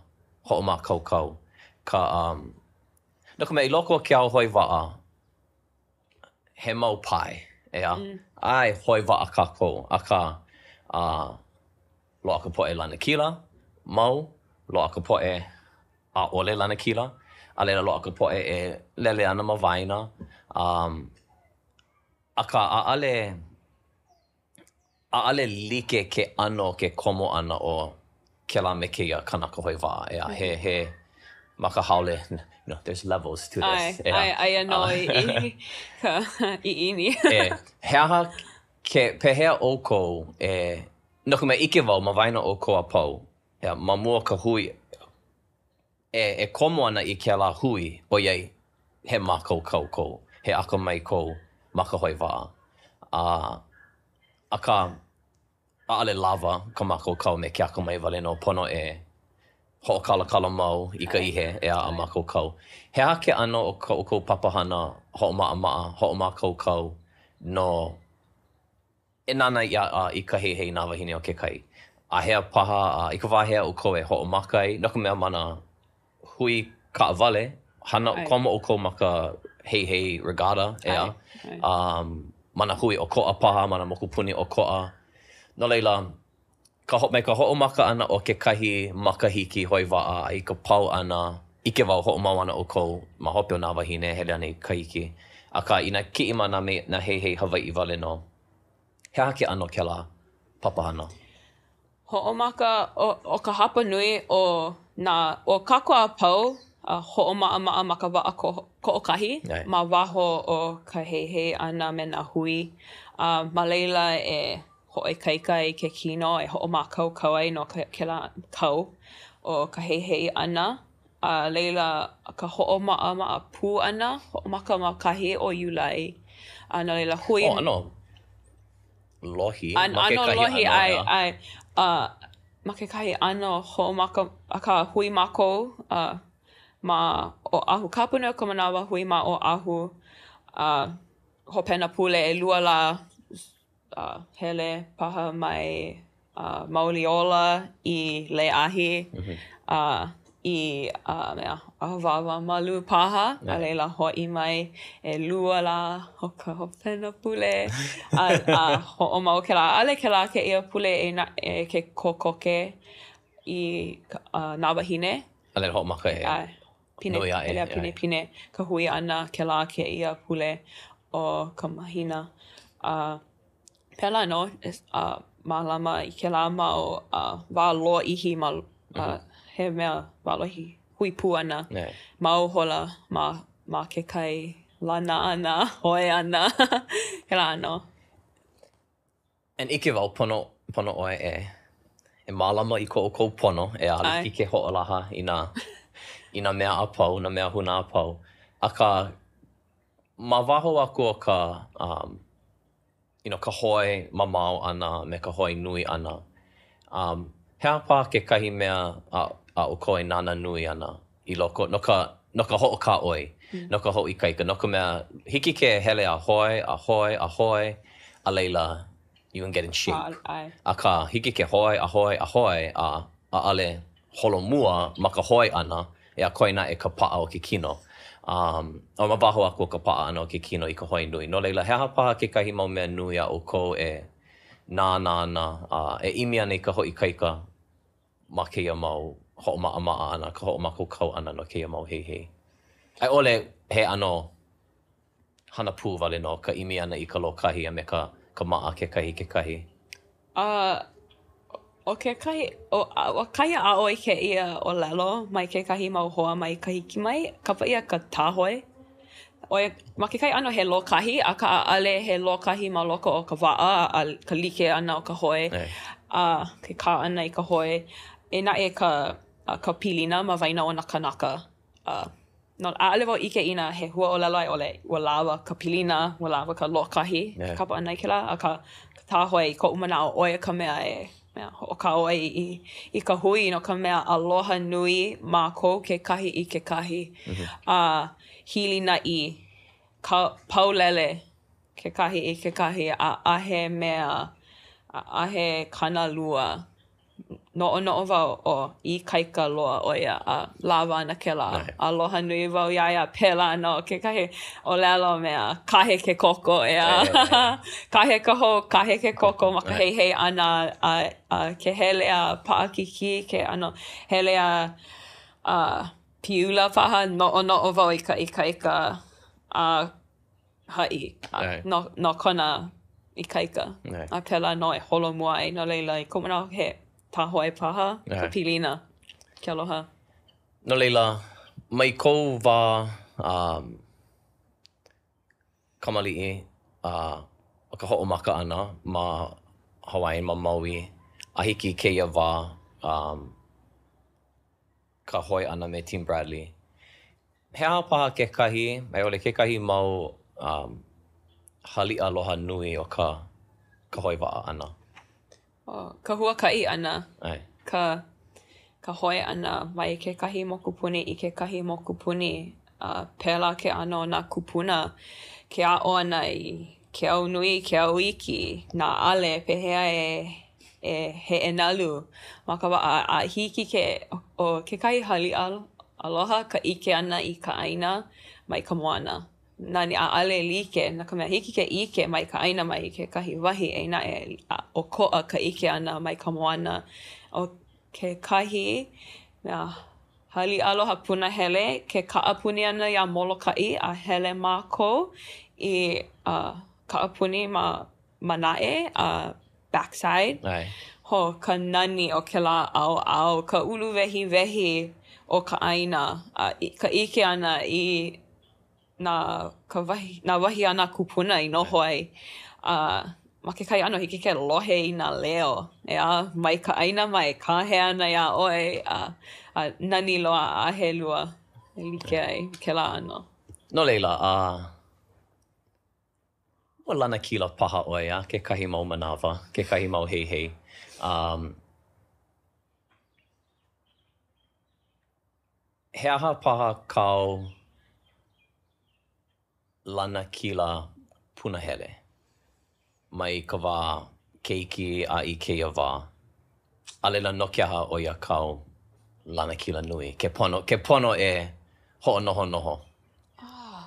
hoʻomākaukau, ka, um, no ka mea, i loko o ke ao hoe waʻa, he mau pae, ʻeā? ʻAe, hoe waʻa kākou, akā, uh, loaʻa ka poʻe lanakila, mau, loaʻa ka poʻe ʻaʻole lanakila, a laila loaʻa ka poʻe e lele ana ma waena, um, Akā, ʻaʻale, ʻaʻale like ke ʻano o ke komo ʻana o kēlā me kēia kanaka hoe waʻa, ʻeā, he, he, ma ka haole, you know, there's levels to this, ʻeā. ʻAe, aia nō i ka ʻiʻini. E, he aha ke, pehea ʻoukou e, no ka mea, ʻike wau ma waena o ʻoukou a pau, ʻeā, ma mua o ka hui, E komo ana i kēlā hui, ʻoiai he mākaukau kou, he akamai kou ma ka hoe waʻa. A, akā, ʻaʻole lawa ka mākaukau me ke akamai wale nō, pono e hoʻokalakala mau i ka ihe, ʻeā, a mākaukau. He aha ke ʻano o kā ʻoukou papahana hoʻomaʻamaʻa, hoʻomākaukau no E nānā iā i ka heihei Nā Wāhine o ke Kai. Āhea paha, a i ka wā hea ʻoukou e hoʻomaka ai, no ka mea ma nā hui kaʻawale, hana, komo ʻoukou ma ka heihei regatta, ʻeā, ma nā hui ʻokoʻa paha, ma nā mokupuni ʻokoʻa. No laila, ka ho, mai ka hoʻomaka ʻana o kekahi makahiki hoe waʻa a i ka pau ʻana, ʻike wau hoʻomau ana ʻoukou ma hope o Nā Wāhine, hele ana i Kahiki. Akā, inā kiʻi ma nā, nā heihei Hawaiʻi wale nō, he aha ke ʻano o kēlā papahana? Hoʻomaka, ʻo, ʻo ka hapa nui o nā, ʻo kākou a pau, a hoʻomaʻamaʻa ma ka waʻa koʻokahi ma waho o ka heihei ʻana me nā hui. A ma laila e hoʻoikaika i ke kino e hoʻomākaukau ai no kēlā kau o ka heihei ʻana. A laila, ka hoʻomaʻamaʻa pū ʻana, hoʻomaka ma kahi o Iulai. A no laila, hui... Oh, ʻano lohi ma kekahi ʻano. ʻAno lohi, ʻae, ʻae. A ma kekahi ʻano hoʻomaka, akā hui mākou a ma Oʻahu. Ka hapa nui o ka manawa hui ma Oʻahu a hopena pule ʻelua lā a hele paha mai a Mauli Ola i Lēʻahi a i a mea Awāwa Malu paha, a laila hoʻi mai ʻelua lā o ka hopena pule a a hoʻomau kēlā. ʻAʻole kēlā kēia pule e na e ke kokoke i nā wāhine. A laila hoʻomaka e ʻAe. Pine, nui aʻe. Hele a pinepine ka hui ʻana kēlā kēia pule o ka mahina. A pēlā nō a mālama i kēlā mau wā lōʻihi ma he mea wā lōʻihi hui pū ʻana mau hola ma ma ke kai lana ʻana, hoe ʻana, kēlā ʻano. And ʻike wau, pono, pono ʻoe e, e mālama i ko ʻoukou pono, e ʻaʻole hiki ke hoʻolaha i nā, i nā mea a pau, nā mea huna a pau. Akā, ma waho aku o ka, um, you know, ka hoe mamao ʻana me ka hoe nui ʻana, um, he aha paha kekahi mea, a. a ʻoukou e nānā nui ana i loko, no ka, no ka hoʻokāʻoi, no ka hoʻoikaika, no ka mea, hiki ke hele a hoe, a hoe, a hoe, a laila, you can get in shape. ʻAe. Akā, hiki ke hoe, a hoe, a hoe, a ʻaʻole holomua ma ka hoe ʻana, ʻeā koe naʻe ka paʻa o ke kino. Um, a ma waho aku o ka paʻa ʻana o ke kino i ka hoe nui. No laila, he aha paha kekahi mau mea nui a ʻoukou e nānā ana a e ʻimi ana i ka hoʻoikaika ma kēia mau hoʻomaʻamaʻa ʻana, ka hoʻomākaukau ʻana no kēia mau heihei? A i ʻole he ʻano hana pū wale nō ka ʻimi ʻana i ka lōkahi a me ka ka maʻa kekahi i kekahi? A ʻo kekahi, ʻo ua kahi aʻo i kēia ʻōlelo mai kekahi mau hoa mai Kahiki mai, kapa ʻia ka tāhoe. ʻO ia, ma kekahi ʻano he lōkahi, akā ʻaʻole he lōkahi ma loko o ka waʻa a ka like ʻana o ka hoe a ke kā ʻana i ka hoe. E naʻe ka ka pilina ma waena o nā kānaka. A no, ʻaʻole wau ʻike inā he huaʻōlelo a i ʻole ua lawa ka pilina, ua lawa ka lōkahi, ke kapa ʻana i kēlā, akā ka tāhoe i koʻu manaʻo ʻo ia ka mea e mea hoʻokāʻoi i i ka hui no ka mea aloha nui mākou kekahi i kekahi. A hilinaʻi ka paulele kekahi i kekahi ʻaʻahe mea ʻaʻahe kānalua Noʻonoʻo wau ʻo ikaika loa ʻo ia a lawa ana kēlā. Aloha nui wau iā ia pēlā nō kekahi ʻōlelo mea kahe ke koko ʻeā. Kahe ka hou, kahe ke koko ma ka heihei ʻana a a ke hele a paʻakikī ke ʻano hele a a piula paha noʻonoʻo wau i ka ikaika a haʻi no, no kona ikaika. A pēlā nō e holomua ai. No laila, i koʻu manaʻo, he tāhoe paha ka pilina, ke aloha. No laila, mai kou wā um, kamaliʻi a uh, ka hoʻomaka ʻana ma Hawaii, ma Maui, a hiki i kēia wā um, ka hoe ʻana me Team Bradley. He aha paha kekahi, a i ʻole kekahi mau um, haliʻa aloha nui o ka, ka hoe waʻa ʻana? Oh, ka huakaʻi ʻana. ʻAe. Ka, ka hoe ʻana mai kekahi mokupuni i kekahi mokupuni. A pēlā ke ʻano o nā kūpuna, ke aʻo ʻana i ke au nui, ke au iki, nā ʻale, pehea e e heʻe nalu ma ka waʻa a hiki ke ʻo kekahi haliʻa aloha ka ʻike ʻana i ka ʻāina mai ka moana. Nani ʻaʻale like no ka mea hiki ke ʻike mai ka ʻāina mai kekahi wahi eia naʻe ʻokoʻa ka ʻike ʻana mai ka moana. ʻO kekahi mea haliʻa aloha punahele ke kaʻapuni ʻana iā Molokaʻi a hele mākou i uh kaʻapuni ma Manaʻe a Backside. ʻAe. Ho, ka nani o kēlā ʻaoʻao, ka uluwehiwehi o ka ʻāina, a ka ʻike ʻana i nā ka wahi nā wahi a nā kūpuna i noho ai. A ma kekahi ʻano hiki ke lohe i nā leo, ʻeā, mai ka ʻāina mai, kāhea ana iā ʻoe, a a nani loa, ʻaʻahe lua e like ai kēlā ʻano. No laila, a Ua lanakila paha ʻoe a kekahi mau manawa, kekahi mau heihei. Um, he aha paha kāu lanakila punahele mai ka wā keiki a i kēia wā? A laila no ke aha ʻo ia kāu lanakila nui? Ke pono, ke pono e hoʻonohonoho. Oh.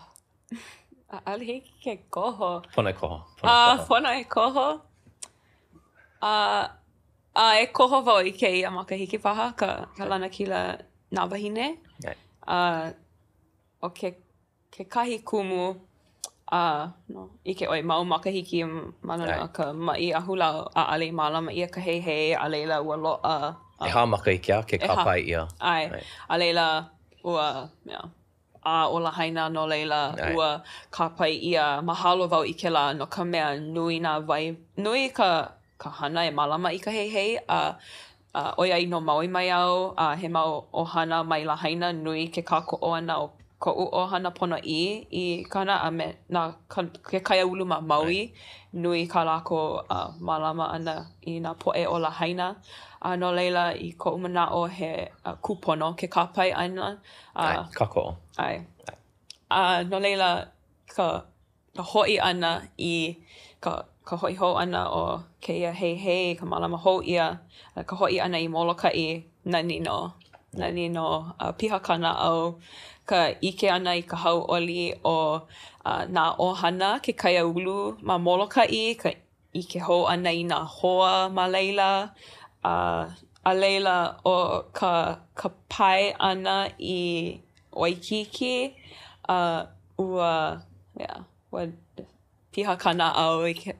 ʻAʻole hiki ke koho. Pono e koho. Pono e koho. Pono e koho. A e koho wau i kēia makahiki paha, ka, ka lanakila nā wāhine. A ʻo ke, kekahi kumu, a no, ʻike ʻoe mau makahiki ma luna o ka maʻi ahulau, ʻaʻole i mālama ʻia ka heihei, a laila ua loaʻa. ʻEhā makahiki a ke kāpae ʻia. ʻAe. A laila ua, mea, a ʻo Lahaina, no laila, ua kāpae ʻia. Mahalo wau i kēlā no ka mea nui nā wai, nui ka ka hana e mālama i ka heihei a a ʻoiai no Maui mai au a he mau ʻohana mai Lahaina nui ke kākoʻo ʻana o koʻu ʻohana ponoʻī i ka hana a me nā ke kaiāulu ma Maui nui kā lākou mālama ʻana i nā poʻe o Lahaina. A no laila, i koʻu manaʻo, he kūpono ke kāpae ʻana. ʻAe, kākoʻo. ʻAe. A no laila, ka ka hoʻi ʻana i ka ka hoʻi hou ʻana o kēia heihei, ka mālama hou ʻia, ka hoʻi ʻana i Molokaʻi, nani nō. Nani nō. A piha ka naʻau, ka ʻike ʻana i ka hauʻoli o nā ʻohana, ke kaiāulu ma Molokaʻi, ka ʻike hou ʻana i nā hoa ma laila, a a laila ʻo ka ka pae ʻana i Waikīkī, a ua, yeah, ua piha ka naʻau i ke,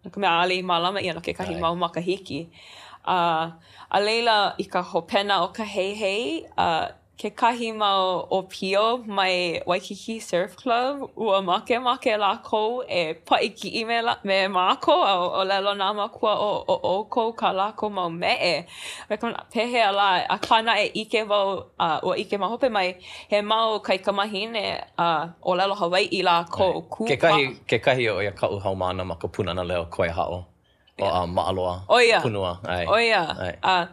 no ka mea ʻaʻole i mālama ʻia no kekahi mau makahiki. A a laila i ka hopena o ka heihei, a kekahi mau ʻōpio mai Waikīkī Surf Club, ua makemake lākou e paʻi kiʻi me me mākou a ʻōlelo nā mākua ʻo ʻo ʻoukou kā lākou mau meʻe. Me ka manaʻo, pehea lā, akā naʻe ʻike wau a ua ʻike ma hope mai, he mau kaikamahine a ʻōlelo Hawaiʻi lākou, kū Kekahi, kekahi ʻo ia kaʻu haumāna ma ka Pūnana Leo Kawaiahaʻo. ʻO a Maʻaloa. ʻO ia. Pūnua, ʻae. ʻO ia. ʻAe. A,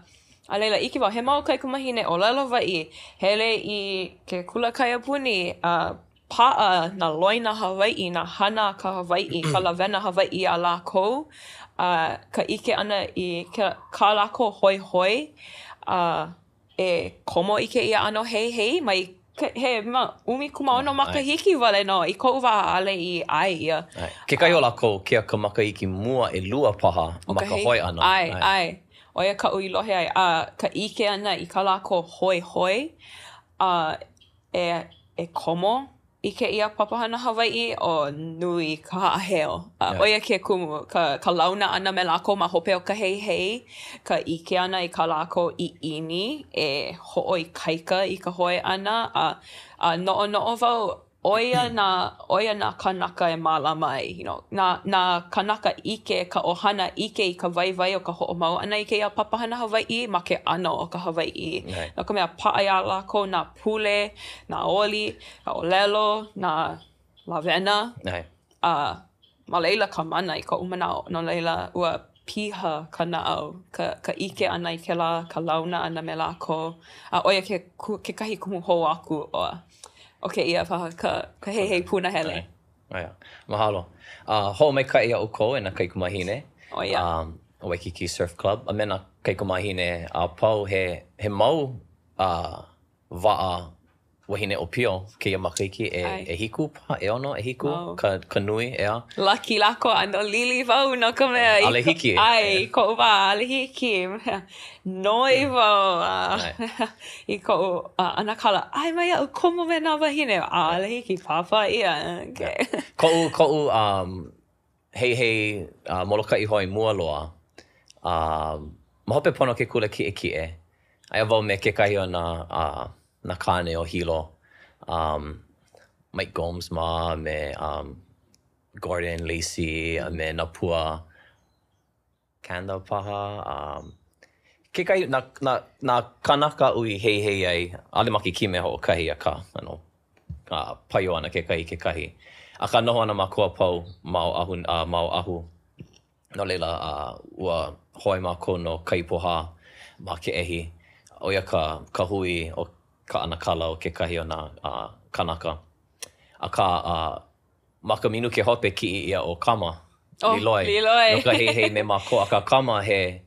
a laila, ʻike wau, he mau kaikamahine ʻōlelo Hawaiʻi, hele i ke kula kaiapuni, a paʻa nā loina Hawaiʻi, nā hana a ka Hawaiʻi, ka lawena Hawaiʻi iā lākou, a ka ʻike ʻana i ke, kā lākou hoihoi, a e komo i kēia ʻano heihei mai he mau 16 makahiki wale nō i koʻu wā ʻaʻole i ʻae ʻia. Kekahi o lākou, kēia ka makahiki mua ʻelua paha ma ka hoe ʻana. ʻAe, ʻae. ʻO ia kaʻu i lohe ai. A ka ʻike ʻana i kā lākou hoihoi a e komo i kēia papahana Hawaiʻi, ʻo nui ka haʻaheo. A ʻo ia ke kumu, ka ka launa ʻana me lākou ma hope o ka heihei, ka ʻike ʻana i kā lākou ʻiʻini e hoʻoikaika i ka hoe ʻana, a a noʻonoʻo wau, ʻo ia nā ʻo ia nā kānaka e mālama ai, you know, nā nā kānaka ʻike, ka ʻohana ʻike i ka waiwai o ka hoʻomau ʻana i kēia papahana Hawaiʻi ma ke ʻano o ka Hawaiʻi. No ka mea, paʻa iā lākou nā pule, nā oli, ka ʻōlelo, nā lawena. ʻAe. A ma laila ka mana i koʻu manaʻo, no laila ua piha ka naʻau, ka ka ʻike ʻana i kēlā, ka launa ʻana me lākou, a ʻo ia ke kekahi kumu hou aku o o kēia paha ka ka heihei punahele. ʻAe. ʻAe. Mahalo. A hoʻomaikaʻi iā ʻoukou e nā kaikamāhine. ʻO ia. Um, Waikiki Surf Club a me nā kaikamāhine a pau he he mau uh, waʻa wahine ʻōpio kēia makahiki e ʻehiku paha, ʻeono, ʻehiku ka, ka nui, ʻeā. Lucky lākou ʻano lili wau no ka mea i ʻAʻole hiki. ʻAe, i koʻu wā, ʻaʻole hiki. Noi wau a i koʻu ʻanakala, ʻae mai iaʻu komo me nā wāhine, ʻaʻole hiki, pāpā ʻia. Okay. Koʻu, koʻu um, heihei uh, Molokaʻi hoe mua loa, uh, ma hope pono ke kula kiʻekiʻe, aia wau me kekahi o nā, uh, nā kāne o Hilo, um, Mike Gomes mā, me um, Gordon Lacey, a me Napua Kanda paha, um, kekahi, nā, nā, nā kānaka aʻu i heihei ai, ʻaʻole ma ke kime hoʻokahi, akā, ʻano, uh, paio ana kekahi i kekahi. Akā, noho ana mākou a pau ma Oʻahu, uh, ma Oʻahu. No laila, uh, ua hoe mākou no Ka Ipu Hā ma Keʻehi. ʻO ia ka, ka hui o ka ʻanakala o kekahi o nā uh, kānaka. Akā, uh, Ma ka minuke hope kiʻi ʻia ʻo Kama oh, Liloy, Liloy. no ka heihei me mākou. Akā Kama he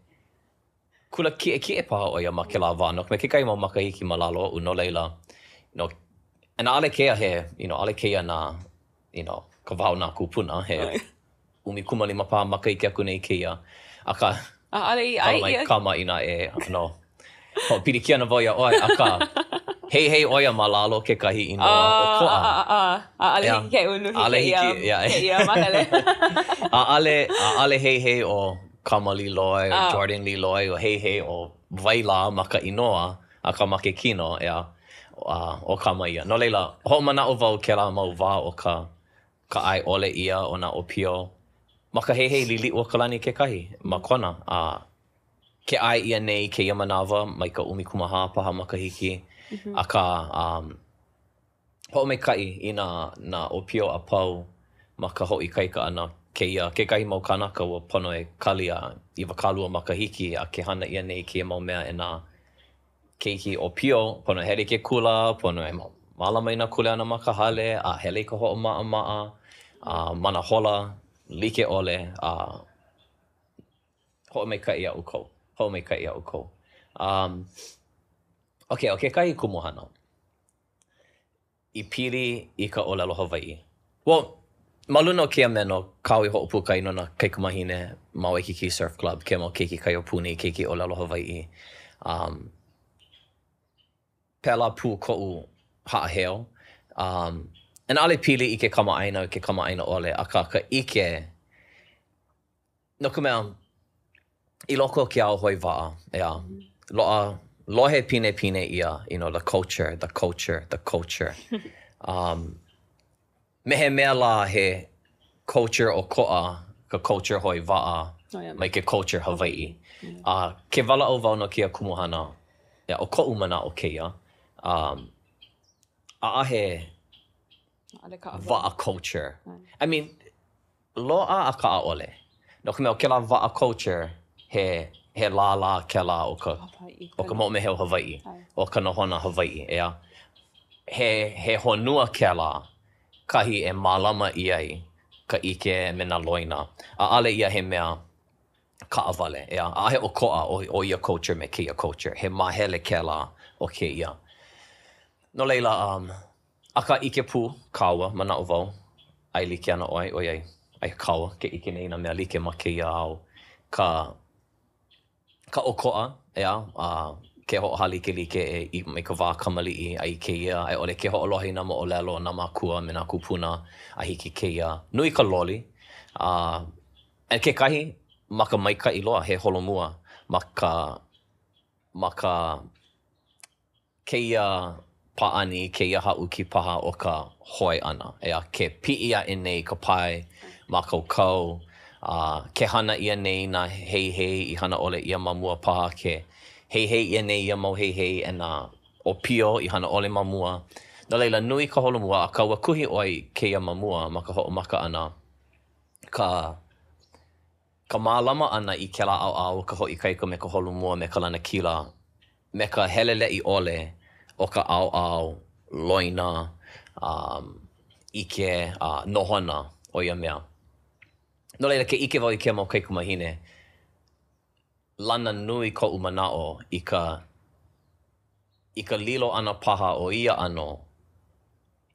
kula kiʻekiʻe paha ʻo ia ma kēlā wā, no ka mea kekahi mau makahiki ma lalo oʻu, no laila, you know, and ʻaʻole kēia he, you know, ʻaʻole kēia nā, you know, ka wā o nā kūpuna, he 15 paha makahiki aku nei kēia. Akā, ʻAʻole i ʻae ʻia. Kama inā e, ʻano, hoʻopilikia ana wau iā ʻoe, akā, heihei ʻo ia ma lalo o kekahi inoa ʻokoʻa. ʻAʻole hiki ke unuhi kēia, kēia māhele. ʻAʻole, ʻaʻole heihei ʻo Kama Liloy, ʻo Jordan Liloy, ʻo heihei ʻo wai lā ma ka inoa, akā ma ke kino, ʻeā, ʻo Kama ia. No laila, hoʻomanaʻo wau kēlā mau wā o ka ka ʻae ʻole ʻia o nā ʻōpio ma ka heihei Liliʻuokalani kekahi ma Kona, a ke ʻae ʻia nei kēia manawa mai ka 14 paha makahiki, akā um, hoʻomaikaʻi i nā, nā ʻōpio a pau ma ka hoʻoikaika ʻana. kēia, kekahi mau kānaka ua pono e kali a 20 makahiki a ke hana ʻia nei kēia mau mea e nā keiki ʻōpio, pono e hele i ke kula, pono e mālama i nā kuleana ma ka hale, a hele i ka hoʻomaʻamaʻa, a ma nā hola like ʻole, a hoʻomaikaʻi iā ʻoukou, hoʻomaikaʻi iā ʻoukou. Um, okay, ʻo kekahi kumuhana i pili i ka ʻōlelo Hawaiʻi. Well, ma luna o kēia mea no kāu i hoʻopuka ai no nā kaikamāhine ma Waikiki Surf Club, kēia mau keiki kaiapuni, keiki ʻōlelo Hawaiʻi. Um, pēlā pū koʻu haʻaheo. Um, and ʻaʻole pili i ke kamaʻāina, ke kamaʻāina ʻole, akā ka ʻike, No ka mea, i loko o ke ao hoe waʻa, ʻeā, loaʻa, lohe pinepine ʻia, you know, the culture, the culture, the culture. Um, me he mea lā he culture ʻokoʻa ka culture hoe waʻa oh, yeah. mai ke culture Hawaiʻi. A ke walaʻau wau no kēia kumuhana, ʻeā, ʻo koʻu manaʻo kēia, um, ʻaʻahe waʻa culture. I mean, Loaʻa akā ʻaʻole. No ka mea, ʻo kēlā waʻa culture, he, he lālā kēlā o ka, o ka moʻomeheu Hawaiʻi, o ka nohona Hawaiʻi, ʻeā. He, he honua kēlā, kahi e mālama ʻia ai ka ʻike me nā loina. ʻAʻole ia he mea kaʻawale, ʻeā. ʻAʻohe ʻokoʻa o, o ia culture me kēia culture. He māhele kēlā o kēia. No laila, um. Akā ʻike pū kāua, manaʻo wau, ʻae like ana ʻoe, ʻoiai, aia kāua ke ʻike nei i nā mea like ma kēia ao, ka ka ʻokoʻa, ʻeā, a ke hoʻohālikelike e i mai ka wā kamaliʻi a i kēia, a i ʻole ke hoʻolohe i nā moʻolelo a nā mākua me nā kūpuna a hiki i kēia. Nui ka loli, a and kekahi ma ka maikaʻi loa, he holomua ma ka ma ka kēia pāʻani, kēia haʻuki paha o ka hoe ʻana. ʻEā, ke piʻi aʻe nei ka pae mākaukau, a ke hana ʻia nei nā heihei i hana ʻole ʻia ma mua paha, ke heihei ʻia nei ia mau heihei e nā ʻōpio i hana ʻole ma mua. No laila, nui ka holomua, akā ua kuhi ʻoe i kēia ma mua ma ka hoʻomaka ʻana, ka ka mālama ʻana i kēlā ʻaoʻao o ka hoʻoikaika me ka holomua me ka lanakila, me ka heleleʻi ʻole o ka ʻaoʻao loina, um, ʻike, a nohona o ia mea. No laila, ke ʻike wau i kēia mau kaikamāhine, lana nui koʻu manaʻo i ka i ka lilo ʻana paha o ia ʻano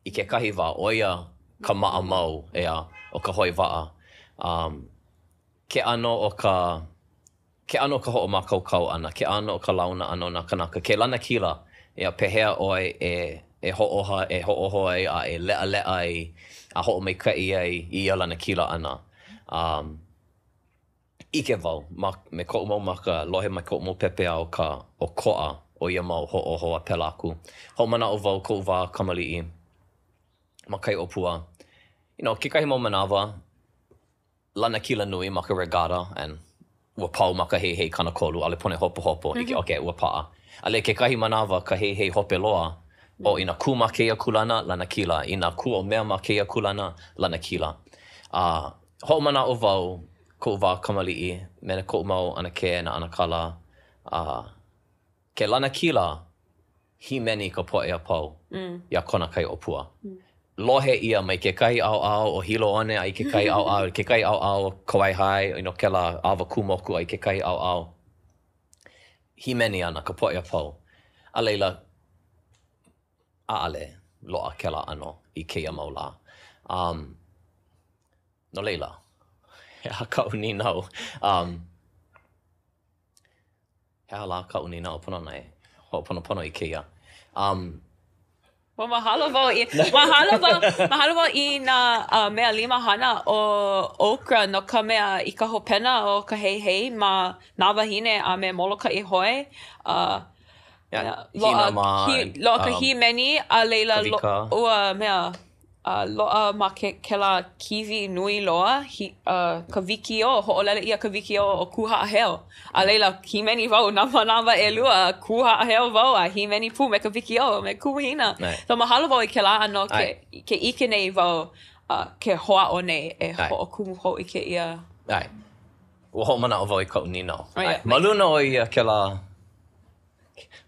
i kekahi wā, ʻo ia ka maʻamau, ʻeā, o ka hoe waʻa. Um, ke ʻano o ka, ke ʻano o ka hoʻomākaukau ʻana, ke ʻano o ka launa ʻana o nā kānaka, ke lanakila, ʻeā, pehea ʻoe e, e hoʻoha, e hoʻōho ai a e leʻaleʻa ai a hoʻomaikaʻi ai i ia lanakila ʻana. Um, ʻIke wau ma, me koʻu mau maka, lohe mai koʻu mau pepeiao ka ʻokoʻa o ia mau hoʻōho a pēlā aku. Hoʻomanaʻo wau koʻu wā kamaliʻi ma kai ʻōpua. You know, kekahi mau manawa, lanakila nui ma ka regatta and ua pau ma ka heihei 30, ʻaʻole pono e hopohopo, ʻike, okay, ua paʻa. A laila kekahi manawa, ka heihei hope loa, oh, inā kū ma kēia kūlana, lanakila. Inā kū ʻo mea ma kēia kūlana, lanakila. A hoʻomanaʻo wau koʻu wā kamaliʻi me koʻu mau ʻanakē nā ʻanakala, a ke lanakila, hīmeni ka poʻe a pau iā Kona Kai ʻŌpua. Lohe ʻia mai kekahi ʻaoʻao o Hilo one a i kekahi ʻaoʻao, kekahi ʻaoʻao o Kawaihae, you know, kēlā awa kū moku a i kekahi ʻaoʻao. Hīmeni ana ka poʻe a pau. A laila, ʻaʻole loaʻa kēlā ʻano i kēia mau lā. Um. No laila, he aha kaʻu nīnau? Um, he aha lā kaʻu nīnau? Pono ana e hoʻoponopono i kēia. Um, Well, mahalo wau i, mahalo wau, mahalo wau i nā uh, mea limahana o Okra no ka mea i ka hopena o ka heihei ma Nāwahine a me Molokaʻi Hoe. Uh, yeah, loaʻa, ma, hi, loaʻa ka um, hīmeni, a laila, lo, ua mea, A loaʻa ma ke kēlā kīwī nui loa, hi, uh, ka wikiō, hoʻolele ʻia ka wikiō o Kū Haʻaheo. A laila, hīmeni wau nā manawa ʻelua, kū haʻaheo wau a hīmeni pū me ka wikiō, me Kumu Hina. So mahalo wau i kēlā ʻano ke, ke ʻike nei wau. uh, ke hoʻāʻo nei e hoʻokumu hou i kēia. ʻAe. Ua hoʻomanaʻo wau i kaʻu nīnau. Oh, yeah. Ma luna o ia kēlā,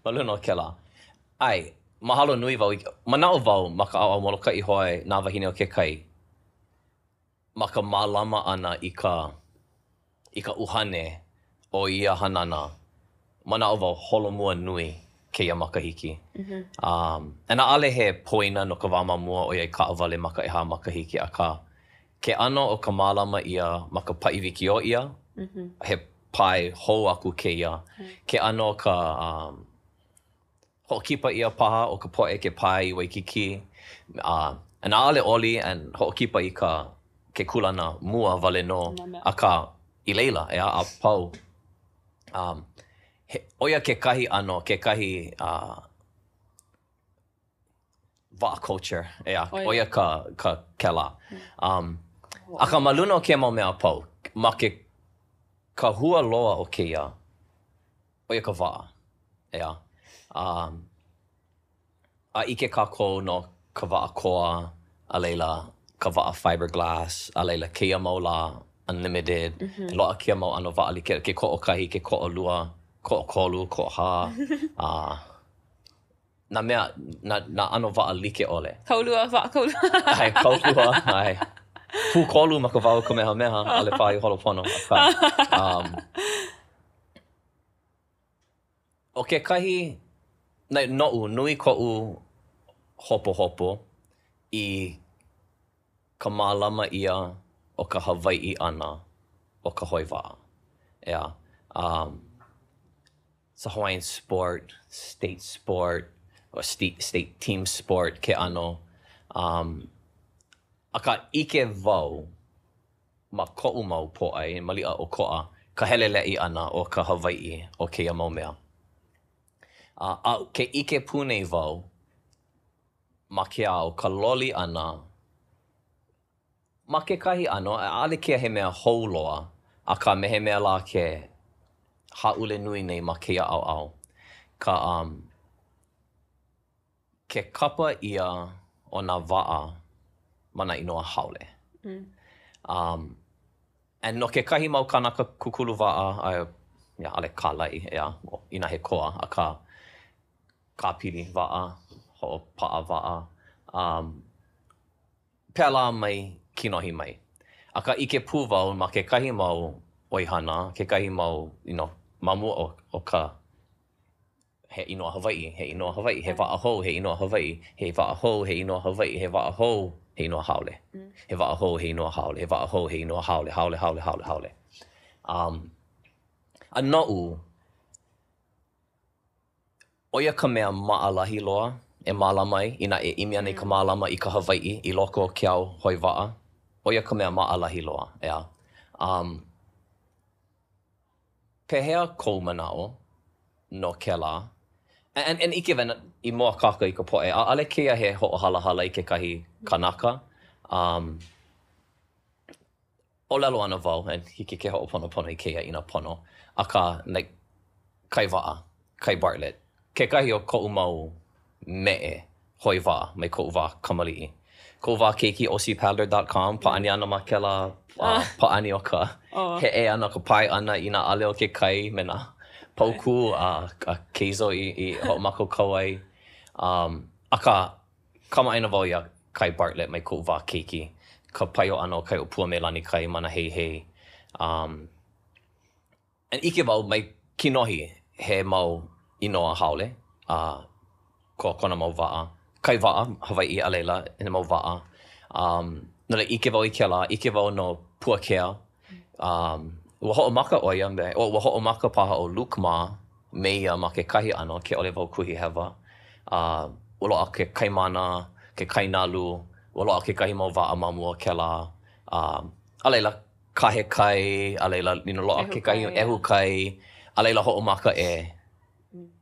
ma luna o kēlā. ʻAe, mahalo nui wau, manaʻo wau ma ka ʻaoʻao Molokaʻi Hoe Nā Wāhine o ke Kai, ma ka mālama ʻana i ka i ka ʻuhane o ia hanana, manaʻo wau holomua nui kēia makahiki. Um, and ʻaʻole he poina no ka wā ma mua ʻoiai kaʻawale ma ka ʻehā makahiki, akā, ke ʻano o ka mālama ʻia ma ka paʻi wikiō ʻia, he pae hou aku kēia. Ke ʻano o ka um, Hoʻokipa ʻia paha o ka poʻe ke pae i Waikīkī, a and ʻaʻole ʻoli and hoʻokipa i ka ke kūlana mua wale nō, akā, i laila, ʻeā, a pau. Um, he, ʻo ia kekahi ʻano, kekahi uh, waʻa culture, ʻeā, ʻo ia ka, ka kēlā. Um, akā, ma luna o kēia mau mea a pau, ma ke kahua loa o kēia, ʻo ia ka waʻa, ʻeā. A, a ʻike kākou no ka waʻa koa, a laila, ka waʻa fiberglass, a laila kēia mau lā unlimited, mm -hmm. loaʻa kēia mau ʻano waʻa like, ke koʻokahi, ke koʻolua, koʻokolu, koʻohā, a nā mea, nā, nā ʻano waʻa like ʻole. Kaulua, waʻa kaulua. ʻAe, kaulua, ʻae. Pūkolu ma ka wā o Kamehameha, ʻaʻole paha i holopono, akā, um, ʻo kekahi, like, noʻu, nui koʻu hopohopo i ka mālama ʻia o ka Hawaiʻi ʻana o ka hoe waʻa, ʻeā. Um, It's a Hawaiian sport, state sport, or state, state team sport ke ʻano. Um, akā, ʻike wau ma koʻu mau pōʻai, maliʻa ʻokoʻa ka heleleʻi ʻana o ka Hawaiʻi o kēia mau mea. A, a ke ʻike pū nei wau ma ke ao ka loli ʻana Ma kekahi ʻano, ʻaʻole kēia he mea hou loa, akā me he mea lā ke hāʻule nui nei ma kēia ʻaoʻao, ka um, ke kapa ʻia o nā waʻa ma nā inoa haole. Um, and no kekahi mau kānaka kūkulu waʻa, a, yeah, ʻaʻole kālaʻi, ʻeā, inā he koa, akā, kāpili waʻa, hoʻopaʻa waʻa, um, Pēlā mai kinohi mai. Akā ʻike pū wau ma kekahi mau ʻoihana, kekahi mau, you know, ma mua o, o ka, he inoa Hawaiʻi, he inoa Hawaiʻi, he waʻa hou, he inoa Hawaiʻi, he waʻa hou, he inoa Hawaiʻi, he waʻa hou, he inoa haole. He waʻa hou, he inoa haole, he waʻa hou, he inoa haole, haole, haole, haole, haole. Um, a noʻu, ʻO ia ka mea maʻalahi loa e mālama ai, inā e ʻimi ana i ka mālama i ka Hawaiʻi i loko o ke ao hoe waʻa, ʻo ia ka mea maʻalahi loa, ʻeā. Um, pehea kou manaʻo no kēlā? And, and ʻike wau i mōakāka i ka poʻe, ʻaʻole kēia he hoʻohalahala i kekahi kanaka. Um, ʻōlelo ana wau, and hiki ke hoʻoponopono i kēia inā pono, akā, like, Kai Waʻa, Kai Bartlett, kekahi o koʻu mau meʻe hoe waʻa mai koʻu wā kamaliʻi. Koʻu wā keiki, OCPaddler dot com, pāʻani ana ma kēlā uh, pāʻani o ka oh. heʻe ʻana, ka pae ʻana i nā ʻale o ke kai me nā paukū a, a Keizo i, i hoʻomākaukau ai. Um, akā, Kamaʻāina wau iā Kai Bartlett mai koʻu wā keiki, ka paio ʻana o Kai ʻŌpua me Lanikai ma nā heihei. Um, and ʻike wau mai kinohi he mau inoa haole a ko kona mau waʻa, kai waʻa Hawaiʻi a laila he mau waʻa. Um, no laila ʻike wau i kēlā, ʻike wau no Puakea. Um, ua hoʻomaka ʻo ia me, oh, ua hoʻomaka paha ʻo Luke mā me ia ma kekahi ʻano, ke ʻole wau kuhi hewa. A ua loaʻa ke Kaimana, ke Kainalu, ua loaʻa kekahi mau waʻa ma mua o kēlā. A, a laila, kahe kai, a laila, you know, loaʻa kekahi ʻehu kai, a laila hoʻomaka e,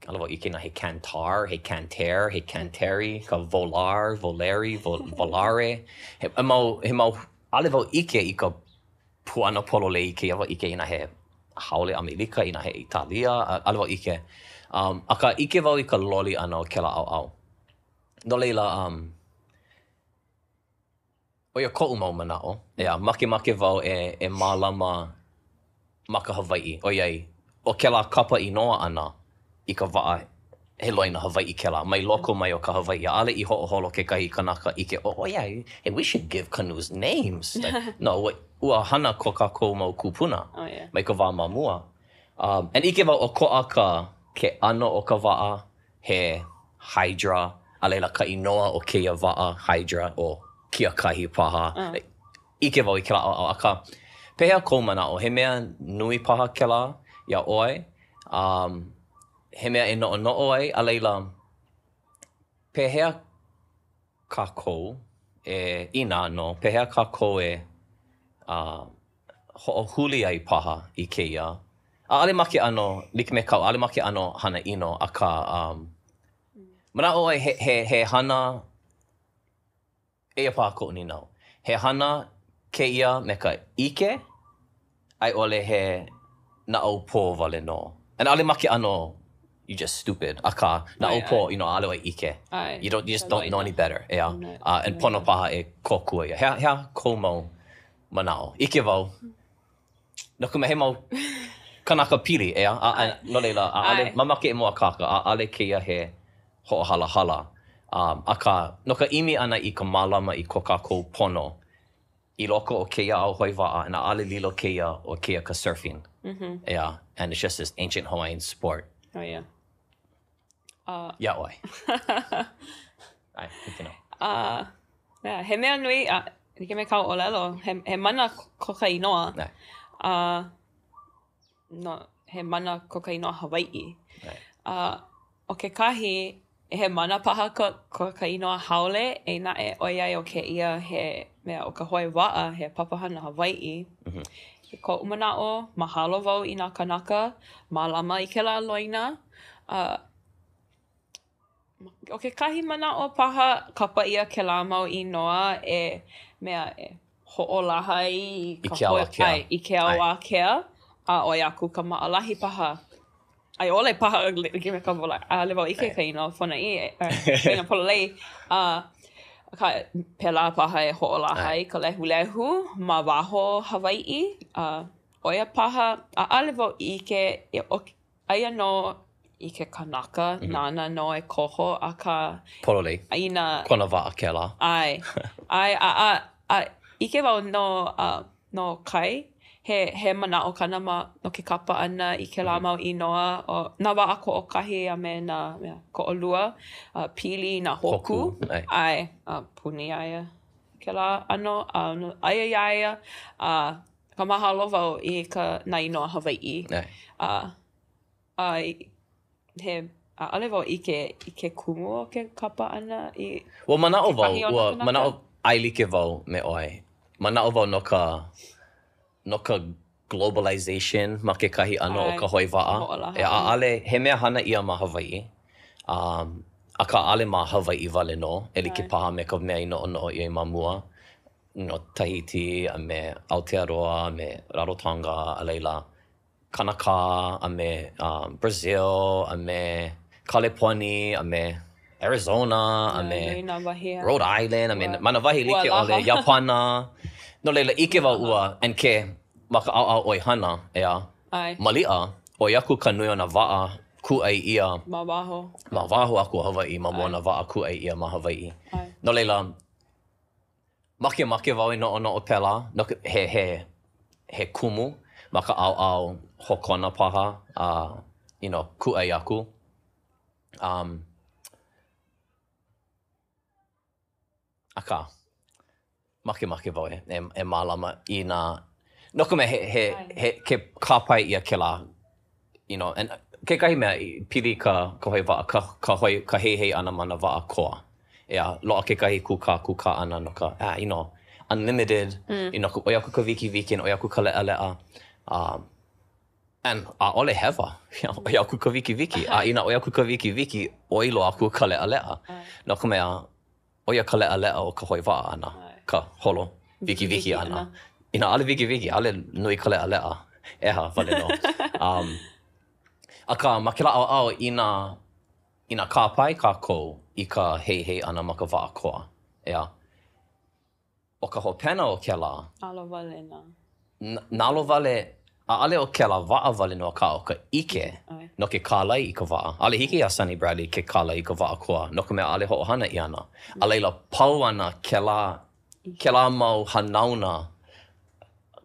ʻaʻole wau ʻike inā he Cantar, he Canter, he Canteri, ka Volar, Voleri, Volare, he mau, he mau, ʻaʻole wau ʻike i ka puana pololei i kēia wā ʻike inā he haole ʻAmelika, inā he ʻĪtālia, ʻaʻole wau ʻike. Um, akā, ʻike wau i ka loli ʻana o kēlā ʻaoʻao. No laila, um, ʻO ia koʻu mau manaʻo, ʻeā, makemake wau e e mālama ma ka Hawaiʻi, ʻoiai, ʻo kēlā kapa inoa ʻana i ka waʻa, he loina Hawaiʻi kēlā, mai loko mai o ka Hawaiʻi, ʻaʻole i hoʻoholo kekahi kanaka i ke, oh yeah, hey, we should give canoes names. Like, no, ua, ua hana ko kākou mau kūpuna oh, yeah. mai ka wā ma mua. Um, and ʻike wau ʻokoʻa ka, ke ʻano o ka waʻa, he hydra, a laila ka inoa o kēia waʻa hydra, ʻo Kiakahi paha. ʻIke wau i kēlā ʻaoʻao, akā, pehea kou manaʻo, he mea nui paha kēlā iā ʻoe? Um, he mea e noʻonoʻo ai, a laila, pehea kākou e, inā nō, pehea kākou e uh, hoʻohuli ai paha i kēia? ʻAʻole ma ke ʻano like me kaʻu, ʻaʻole ma ke ʻano hana ʻino, akā, um, manaʻo ʻoe he, he, he hana, eia paha koʻu nīnau, he hana kēia me ka ʻike a i ʻole he naʻaupō wale nō? And ʻaʻole ma ke ʻano you just stupid, akā, naʻaupō, you know, ʻaʻole ʻoe ʻike. You don't, you just don't know any better, ʻeā? Uh, and pono paha e kōkua ia. He aha, he aha kou mau manaʻo? ʻIke wau, no ka mea, he mau kanaka pili, ʻeā? A, a, no laila, ʻaʻole, mamake e mōakāka, ʻaʻole kēia he hoʻohalahala. Um, akā, no ka ʻimi ʻana i ka mālama i ko kākou pono i loko o kēia ao hoe waʻa, and ʻaʻole lilo kēia ʻo kēia ka surfing, ʻeā, and it's just this ancient Hawaiian sport. Oh, yeah. Uh, Iā ʻoe. ʻAe, hiki nō. Uh, yeah, he mea nui, uh, like me kāu ʻōlelo, he, he mana ko ka inoa. ʻAe. Uh, no, he mana ko ka inoa Hawaiʻi. ʻAe. Uh, ʻo kekahi, he mana paha ko, ko ka inoa haole, eia naʻe ʻoiai ʻo kēia he mea ʻo ka hoe waʻa, he papahana Hawaiʻi. Mm -hmm. I koʻu manaʻo, mahalo wau i nā kānaka, mālama i kēlā loina. Uh, ʻo kekahi manaʻo paha, kapa ʻia kēlā mau inoa e mea e hoʻolaha ai i ke ao ākea. ʻAe, i ke ao ākea, a ʻoi aku ka maʻalahi paha. A i ʻole paha, like me ka ʻaʻole wau ʻike i ka inoa ponoʻī, ka inoa pololei, a akā pēlā paha e hoʻolaha ai ka lehulehu ma waho o Hawaiʻi, a ʻo ia paha, ʻaʻole wau ʻike Aia nō i ke kanaka nāna nō e koho, akā. Pololei. Inā. Kona waʻa kēlā. ʻAe. ʻAe, a, a, a ʻike wau no, uh, no Kai, he, he manaʻo kāna ma, no ke kapa ʻana i kēlā mau inoa o nā waʻa koʻokahi a me nā mea koʻolua, uh, pili i nā hōkū. Hōkū, ʻae. ʻAe, a puni iā ia kēlā ʻano, a aia iā ia, a Ka mahalo wau i ka nā inoa Hawaiʻi. ʻAe. A, a he, ʻaʻole wau ʻike i ke kumu o ke kapa ʻana i Ua manaʻo wau, kekahi o nā ua kanaka. manaʻo ʻaelike wau me ʻoe. Manaʻo wau no ka, no ka globalization ma kekahi ʻano o ka hoe waʻa. Hoʻolaha. E ʻaʻole, he mea hana ia ma Hawaiʻi. Um, akā ʻaʻole ma Hawaiʻi wale nō, e like paha me ka mea i noʻonoʻo ʻia ma mua. no Tahiti a me Aotearoa a me Rarotonga a laila Kanakā a me Brazil a me Kaleponi a me Arizona a me Rhode Island a me ma nā wahi like ʻole, Iāpana. No laila, ʻike wau ua, and ke, ma ka ʻaoʻao ʻoihana, ʻeā, maliʻa, ʻoi aku ka nui o nā waʻa kūʻai ʻia ma waho. Ma waho aku o Hawaiʻi ma mua o nā waʻa kūʻai ʻia ma Hawaiʻi. No laila, Makemake wau e noʻonoʻo pēlā, no ka, he, he, he kumu ma ka ʻaoʻao hokona paha, a, you know, kūʻai aku. Um, akā, makemake wau e, e, e mālama i nā, no ka mea, he, he, he, ke kāpae ʻia kēlā you know, and kekahi mea i pili ka, ka hoe waʻa, ka, ka hoe, ka heihei ʻana ma nā waʻa koa. ʻEā, loaʻa kekahi kūkākūkā ʻana no ka, ah, you know, unlimited, mm. you know, ʻoi aku ka wikiwiki and ʻoi aku ka leʻaleʻa. Um, and ʻaʻole hewa, ʻoi aku ka wikiwiki. A inā ʻoi aku ka wikiwiki, ʻoi loa aku ka leʻaleʻa. No ka mea, ʻo ia ka leʻaleʻa o ka hoe waʻa ʻana, ka holo wikiwiki ʻana. Inā ʻaʻole wikiwiki, ʻaʻole nui ka leʻaleʻa, ʻeha wale nō. Um, akā, ma kēlā ʻaoʻao, inā, inā kāpae kākou i ka heihei ʻana ma ka waʻa koa, ʻeā? ʻO ka hopena o kēlā. Nalowale nā. Nalowale, ʻaʻole ʻo kēlā waʻa wale nō akā ʻo ka ʻike no ke kālai i ka waʻa. ʻAʻole hiki iā Sonny Bradley ke kālai i ka waʻa koa no ka mea ʻaʻole hoʻohana ʻia ana. A laila pau ana kēlā, kēlā mau hanauna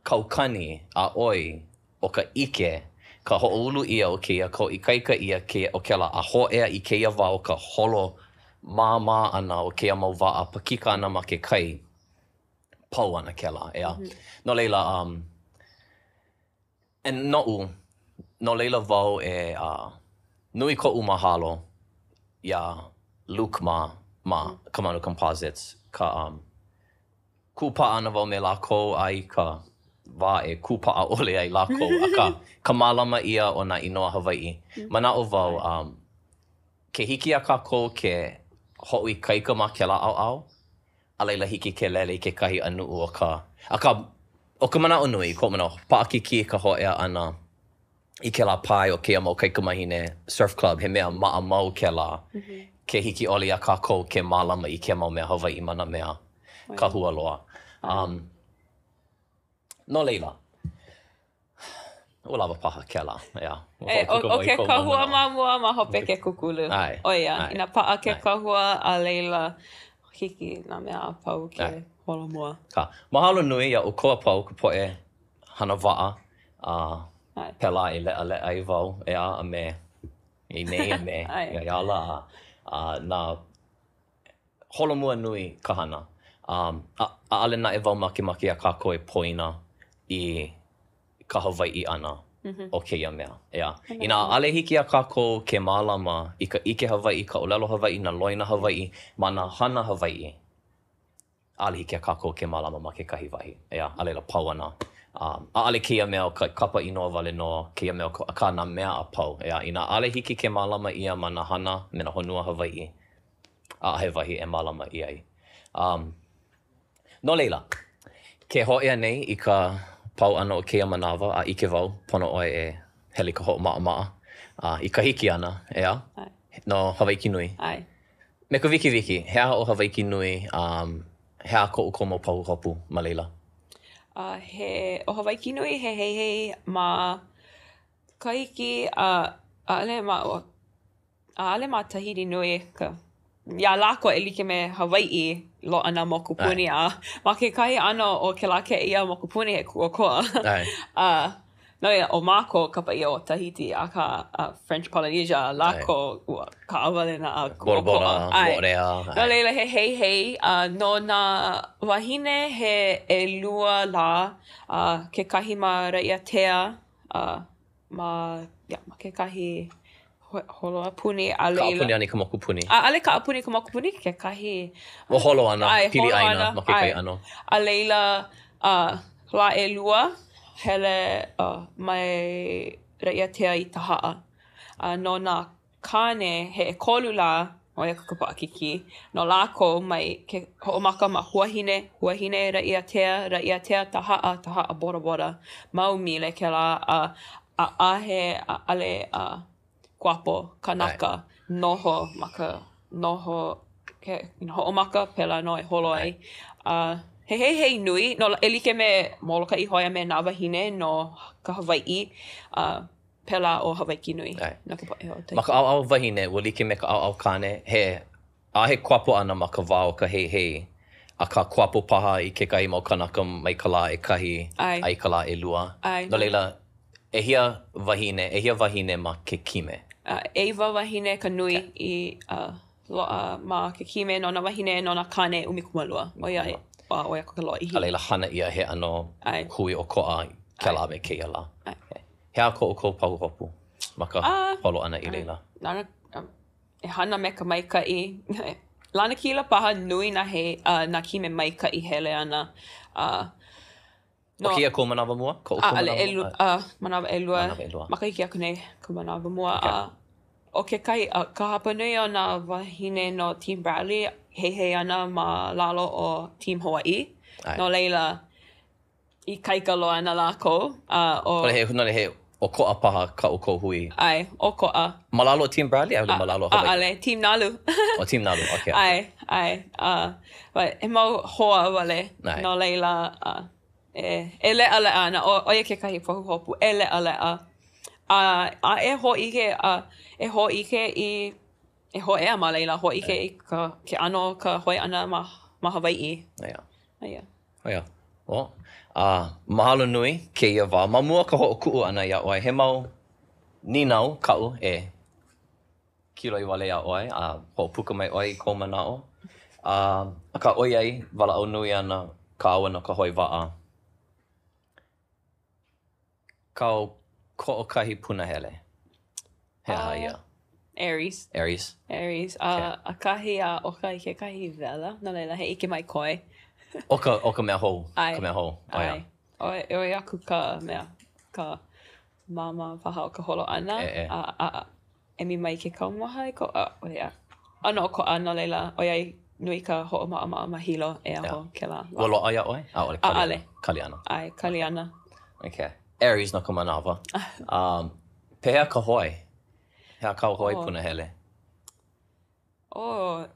kaukani a ʻoi o ka ʻike, ka hoʻoulu ʻia o kēia, ka hoʻoikaika ʻia kēia o kēlā a hōʻea i kēia wā o ka holo māmā ʻana o kēia mau waʻa pakika ana ma ke kai, pau ana kēlā, ʻeā? No laila, um, and noʻu, no laila wau e, uh, nui koʻu mahalo iā Luke mā ma Ka Manu Composites, ka, um, Kūpaʻa ana wau me lākou a i ka wā e kūpaʻa ʻole ai lākou, akā, ka mālama ʻia o nā inoa Hawaiʻi. Manaʻo wau, um, ke hiki iā kākou ke hoʻoikaika ma kēlā ʻaoʻao, a laila hiki ke lele i kekahi ʻanuʻu o ka, akā, ʻo ka manaʻo nui, koʻu manaʻo, paʻakikī ka hōʻea ʻana i kēlā pae o kēia mau kaikamahine surf club, he mea maʻamau kēlā, ke hiki ʻole iā kākou ke mālama i kēia mau mea Hawaiʻi ma nā mea kahua loa. Um, no laila, ua lawa paha kēlā, ʻeā. E, ʻo, ʻo ke kahua ma mua, ma hope ke kūkulu. ʻO ia, inā paʻa ke kahua, a laila, hiki nā mea a pau ke holomua. Ka. Mahalo nui iā ʻoukou a pau ka poʻe hana waʻa, a pēlā e leʻaleʻa ai wau, ʻeā, a me i nei a me ia ala, a, a nā holomua nui ka hana. Um, a, ʻaʻole naʻe wau makemake iā kākou e poina i ka Hawaiʻi ʻana o kēia mea, ʻeā. Inā ʻaʻole hiki iā kākou ke mālama i ka ʻike Hawaiʻi, ka ʻōlelo Hawaiʻi, nā loina Hawaiʻi ma nā hana Hawaiʻi, ʻaʻole hiki iā kākou ke mālama ma kekahi wahi, ʻeā, a laila pau ana. Um, ʻaʻole kēia mea o ka kapa inoa wale nō, kēia mea o ka, akā nā mea a pau, ʻeā. Inā ʻaʻole hiki ke mālama ʻia ma nā hana me nā honua Hawaiʻi, ʻaʻohe wahi e mālama ʻia ai. Um, no laila, ke hōʻea nei i ka pau ʻana o kēia manawa, a ʻike wau, pono ʻoe e hele i ka hoʻomaʻamaʻa, a i ka hiki ʻana, ʻeā, no Hawaiki nui. ʻAe. Me ka wikiwiki, he aha ʻo Hawaiki nui, um, he aha ko ʻoukou mau pahuhopu ma laila? Uh, he, ʻo Hawaiki nui he heihei ma Kahiki, a ʻaʻole ma, ʻaʻole ma Tahiti nui ka, iā lākou e like me Hawaiʻi, loaʻa nā mokupuni, a ma kekahi ʻano o kēlā kēia mokupuni he kūʻokoʻa. ʻAe. A No ia, ʻo mākou kapa ʻia ʻo Tahiti, akā a French Polynesia, lākou ua kaʻawale nā Bora Bora, Moʻorea. No laila, he heihei, a no nā wāhine he ʻelua lā, a kekahi ma Raʻiātea, a ma, yeah, ma kekahi holo a puni, a laila. Kaʻapuni ana i ka mokupuni? ʻAʻole kaʻapuni i ka mokupuni, kekahi. Ua holo ana, pili ʻāina ma kekahi ʻano. A laila, a lā ʻelua, hele mai Raʻiātea i Tahaʻa. A no nā kāne, he ʻekolu lā, ʻo ia ka paʻakikī, no lākou mai ke hoʻomaka ma Huahine, Huahine, Raʻiātea, Raʻiātea, Tahaʻa, Tahaʻa, Bora Bora. Mau mile kēlā, a ʻaʻahe, ʻaʻale a kuapo kanaka noho ma ka noho ke hoʻomaka, pēlā nō e holo ai. A he heihei nui, no e like me Molokaʻi hoʻi a me Nā Wāhine no ka Hawaiʻi, a pēlā ʻo Hawaiki nui no ka poʻe o Tahiti. Ma ka ʻaoʻao wahine, ua like me ka ʻaoʻao kāne, he ʻaʻohe kuapo ʻana ma ka wā o ka heihei, akā kuapo paha i kekahi mau kanaka mai ka lā ʻekahi a i ka lā ʻelua. No laila, ʻehia wāhine, ʻehia wāhine ma ke kime? ʻEiwa wāhine ka nui i loaʻa ma ke kime no nā wāhine, no nā kāne 12. ʻO ia, ʻoi aku ka lōʻihi. A laila, hana ʻia he ʻano hui ʻokoʻa kēlā me kēia lā. He aha ko ʻoukou pahuhopu ma ka holo ʻana i laila? E hana me ka maikaʻi. Lanakila paha nui nā hei, uh, nā kime maikaʻi hele ana. Uh, no, ʻO kēia kou manawa mua? Ko ʻoukou manawa mua? ʻAʻole, uh, manawa ʻelua. Manawa ʻelua. Makahiki aku nei ka manawa mua. Okay. Uh, ʻo kekahi, uh, ka hapanui o nā wāhine no Team Bradley, heihei ana ma lalo o Team Hawaii. ʻAe. No laila, ikaika loa ana lākou. A ʻo. No laila he. ʻOkoʻa paha kā ʻoukou hui. ʻAe, ʻokoʻa. Ma lalo o Team Bradley a i ʻole ma lalo o Hawaiʻi? ʻAʻole, Team Nalu. ʻO Team Nalu, okay. ʻAe, ʻae. Uh, but he mau hoa wale. ʻAe. No laila, uh, e, e leʻaleʻa ana, ʻo, ʻo ia kekahi pahuhopu, e leʻaleʻa. A, a e hōʻike, a e hōʻike i, e hōʻea ma laila, hōʻike i ka, ke ʻano o ka hoe ʻana ma, ma Hawaiʻi. Ia. Ia. Ia. Well, a mahalo nui kēia wā. Ma mua o ka hoʻokuʻu ʻana iā ʻoe, he mau nīnau kaʻu e kiloi wale iā ʻoe a hoʻopuka mai ʻoe i kou manaʻo. A, akā ʻoiai walaʻau nui ana kāua no ka hoe waʻa, Kāu hoʻokahi punahele, he aha ia? Aries. Aries. Aries. A, ʻakahi a ʻoka i kekahi wela, no laila he ʻike mai koe. ʻO ka, ʻo ka mea hou. ʻAe. Ka mea hou. ʻAe. ʻOi, ʻoi aku ka mea, ka māmā paha o ka holo ʻana. E, e. A, a, emi mai ke kaumaha i ko, ʻo ia, ʻano ʻokoʻa, no laila, ʻoiai nui ka hoʻomaʻamaʻa ma Hilo, e aho kēlā. Ua loaʻa iā ʻoe? ʻAʻole, kali ana. ʻAʻole. Kali ana. ʻAe, kali ana. Okay. Aries no ka manawa. Um, pehea ka hoe? He aha kāu hoe punahele? Oh,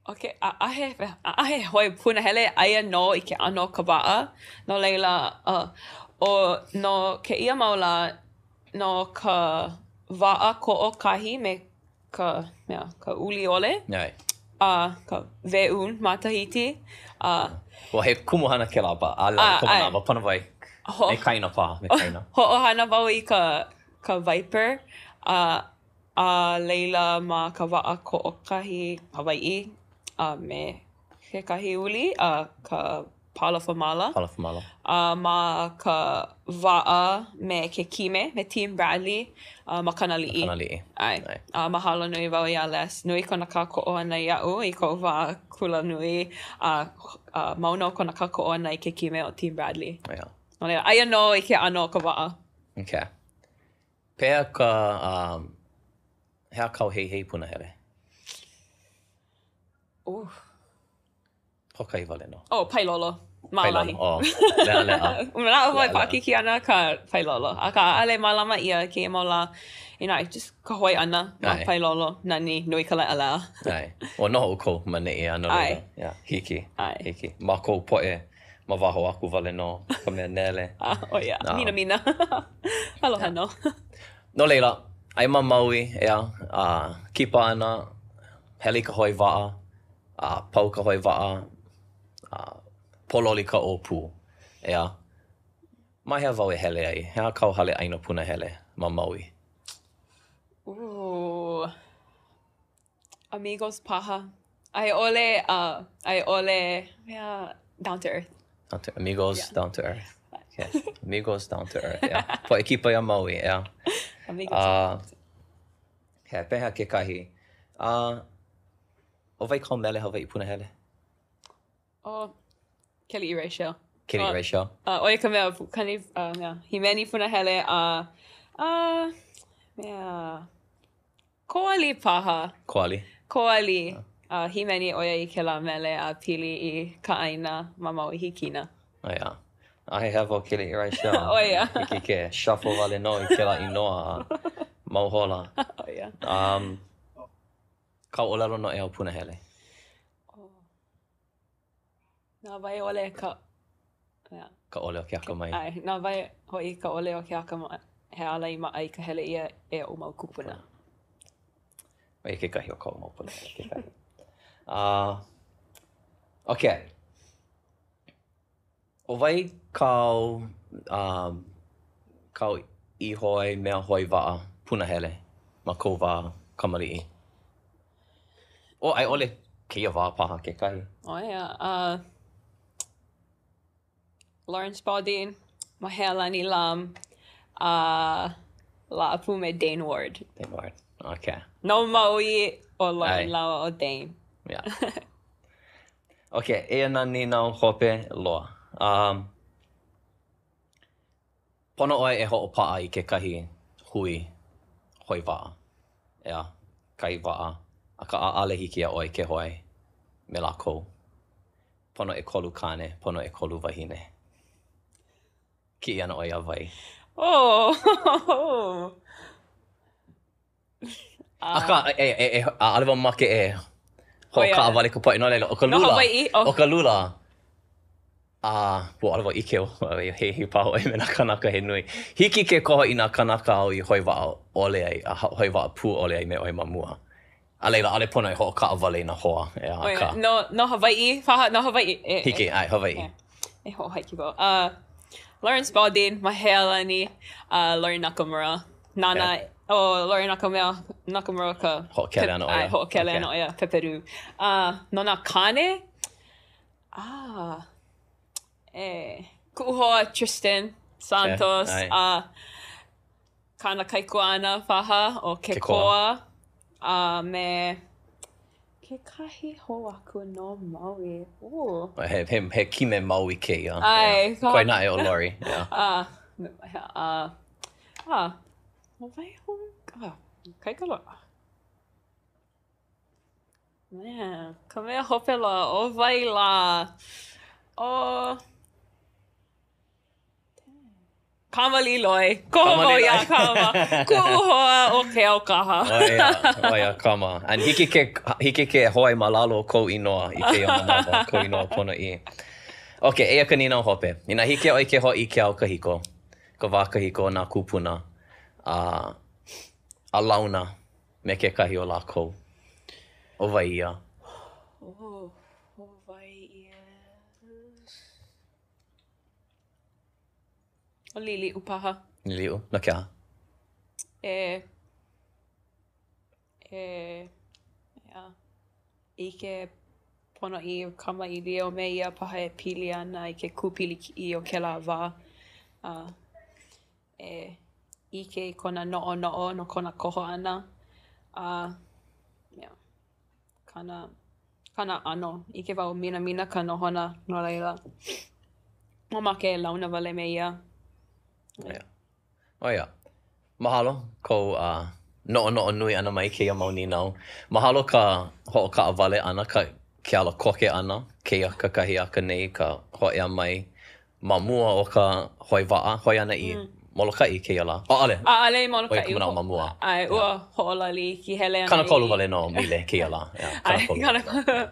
okay, ʻaʻahe, ʻaʻahe hoe punahele, aia nō i ke ʻano o ka waʻa. No laila, uh, ʻo, no kēia mau lā, no ka waʻa koʻokahi me ka mea, ka uli ʻole. ʻAe. A ka ve'u ma Tahiti. A. Well, he kumuhana kēlā but ʻaʻole no ka manawa, pono wai. Me kaina paha, me kaina. Hoʻohana wau i ka, ka Viper, a, a laila ma ka waʻa koʻokahi Hawaiʻi, a me kekahi uli, a ka Palafamala. Palafamala. A ma ka waʻa me ke kime, me Team Bradley, a ma Kanaliʻi. Ma Kanaliʻi. ʻAe. ʻAe. A mahalo nui wau iā Les. Nui kona kākoʻo ʻana iaʻu i koʻu wā kulanui, a, a mau nō kona kākoʻo ʻana i ke kime ʻo Team Bradley. Yeah. No laila, aia nō i ke ʻano o ka waʻa. Okay. Pehea ka, um, he aha kāu heihei punahele? Uh. Hoʻokahi wale nō. Oh, pailolo. Maʻalahi. Pailolo, oh. Leʻaleʻa. Manaʻo wau e paʻakikī ana ka pailolo. Akā, ʻaʻole mālama ʻia kēia mau lā. You know, just ka hoe ʻana ma pailolo. Nani, nui ka leʻaleʻa. ʻAe. Ua noho ʻoukou ma neʻi a no laila. ʻAe. Yeah, hiki. ʻAe. Hiki. Mākou poʻe ma waho aku wale nō ka mea nele. Ah, ʻo ia. Minamina. Aloha nō. No laila, aia ma Maui, ʻeā, a kipa ana, hele i ka hoe waʻa, a pau ka hoe waʻa, a pōloli ka ʻōpū, ʻeā? Ma hea wau e hele ai? He aha kāu hale ʻaina punahele ma Maui? Ooh. Amigos paha. A i ʻole, uh, a i ʻole, mea, Down to Earth. Down to, Amigos, yeah. Down to Earth. Okay. Amigos, Down to Earth, yeah. Poʻe kipa iā Maui, ʻeā? Amigos. Uh, he, pehea kekahi? Uh, ʻO wai kāu mele Hawaiʻi punahele? ʻO Keliʻi Reichel. Keliʻi Reichel. Uh, ʻo ia ka mea kani, uh, mea, hīmeni punahele a, uh, mea, Koali paha. Koali. Koali. Uh, hīmeni ʻo ia i kēlā mele a pili i ka ʻāina ma Maui Hikina. Oh, yeah. A he hewa ʻo Keliʻi Reichel. ʻO ia. Hiki ke shuffle wale nō i kēlā inoa a mau hola. ʻO ia. Um, Kāu ʻōlelo noʻeau punahele? Oh. Na wai ʻole ka yeah. Ka ʻole o ke akamai. ʻAe, na wai hoʻi ka ʻole o ke akamai he ala i maʻa i ka hele ʻia e oʻu mau kūpuna. ʻO ia kekahi o kaʻu mau punahele kekahi. Uh, okay. ʻO wai kāu, um, kāu i hoe mea hoe waʻa punahele ma kou wā kamaliʻi? Oh, a i ʻole kēia wā paha kekahi. ʻO ia, uh, Lauren Spalding, Mahealani Lam, a uh, laʻa pū me Dane Ward. Dane Ward, okay. No Maui ʻo Lauren lāua ʻo Dane. Yeah. Okay, eia nā nīnau hope loa. Um, pono ʻoe e hoʻopaʻa i kekahi hui hoe waʻa, ʻeā, kahi waʻa, akā ʻaʻole hiki iā ʻoe ke hoe me lākou. Pono ʻekolu kāne, pono ʻekolu wahine. Kiʻi ana ʻoe iā wai? Oh! Akā, e, e, e, ʻaʻole wau mamake e hoʻokaʻawale ka poʻe no laila, ʻo ka lula, no Hawaiʻi, oh. ʻo ka lula, a ua ʻaʻole wau ʻike, heihei paha ʻoe me nā kānaka he nui. Hiki ke koho i nā kānaka āu i hoe waʻa ʻole ai, a hoe waʻa pū ʻole ai me ʻoe ma mua. A laila, ʻaʻole pono e hoʻokaʻawale i nā hoa, ʻeā, akā. No, no Hawaiʻi paha, no Hawaiʻi. E, Hiki, ʻae, Hawaiʻi. E, e hoʻohaiki wau. Uh, Lawrence Balding, Mahealani, uh, Lori Nakamura. Nāna, yeah. oh, Lori Nakamura, Nakamura ka... Hoʻokele ana ʻo ia. ʻAe, hoʻokele ana ʻo ia, peperu. Uh, no nā kāne, ah, e, kuʻu hoa Tristan Santos, okay. uh, Kāna kaikuaʻana paha ʻo Kekoa a me kekahi hou aku no Maui. Ooh. He, he, he kime Maui kēia. ʻAe. Koe naʻe ʻo Lori. Yeah. A, a, a, ʻo wai hou? Ah, ikaika loa. Man, ka mea hope loa, ʻo wai lā? ʻO... Kama Līloe. Koho wau iā Kama. Kuʻu hoa o Keaukaha. ʻO ia, ʻo ia Kama. And hiki ke, hiki ke hoe ma lalo o kou inoa i kēia manawa, kou inoa ponoʻī. Okay, eia ka nīnau hope. Inā hiki iā ʻoe ke hoʻi i ke au kahiko, ka wā kahiko o nā kūpuna, a, a launa me kekahi o lākou, ʻo wai ia? Oh, ʻo wai ia? ʻO Liliʻu paha. Liliʻu? No ke aha? E, e, ʻeā, ʻike ponoʻī kamaʻilio me ia paha e pili ana i ke kūpilikiʻi o kēlā wā. A e ʻike i kona noʻonoʻo no kona koho ʻana. A, yeah. Kāna, kāna ʻano. ʻIke wau minamina ka nohona no laila mamake e launa wale me ia. ʻO ia. ʻO ia. Mahalo kou uh, noʻonoʻo nui ʻana mai i kēia mau nīnau. Mahalo ka hoʻokaʻawale ʻana, ka ke ala koke ʻana, kēia kakahiaka nei ka hōʻea mai Ma mua o ka hoe waʻa, hoe ana i Molokaʻi kēia lā. ʻAʻole. ʻAʻole i Molokaʻi. ʻO ia ka manawa ma mua. ʻAe, ua hoʻolali iki hele ana i. 30 wale nō mile kēia lā. ʻAe, 30.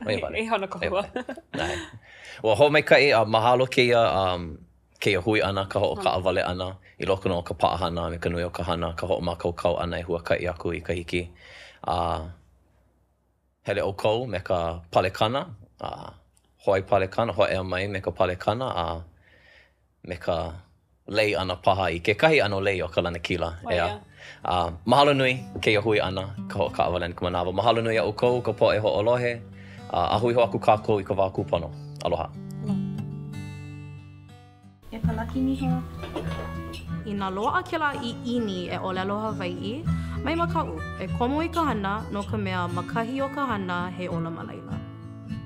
ʻOia wale. I Honokahua. ʻAe. Ua hoʻomaikaʻi a mahalo kēia, kēia hui ʻana, ka hoʻokaʻawale ʻana i loko nō o ka paʻahana a me ka nui o ka hana, ka hoʻomākaukau ʻana e huakaʻi aku i Kahiki. A. Hele ʻoukou me ka palekana, a hoe palekana, hōʻea mai me ka palekana, a me ka lei ʻana paha i kekahi ʻano lei o ka lanakila, ʻeā. A mahalo nui kēia hui ʻana, ka hoʻokaʻawale ʻana i ka manawa. Mahalo nui iā ʻoukou, ka poʻe hoʻolohe, a hui hou aku kākou i ka wā kūpono. Aloha. E Palaki Niho. Inā loaʻa kēlā ʻiʻini e ʻōlelo Hawaiʻi, mai makaʻu, e komo i ka hana, no ka mea, ma kahi o ka hana, he ola ma laila.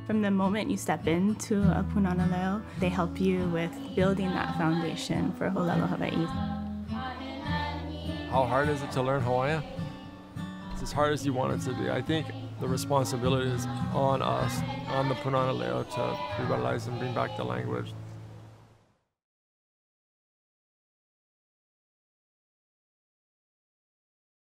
From the moment you step into a Pūnana Leo, they help you with building that foundation for ʻōlelo Hawaiʻi. How hard is it to learn Hawaiian? It's as hard as you want it to be. I think the responsibility is on us, on the Pūnana Leo, to revitalize and bring back the language.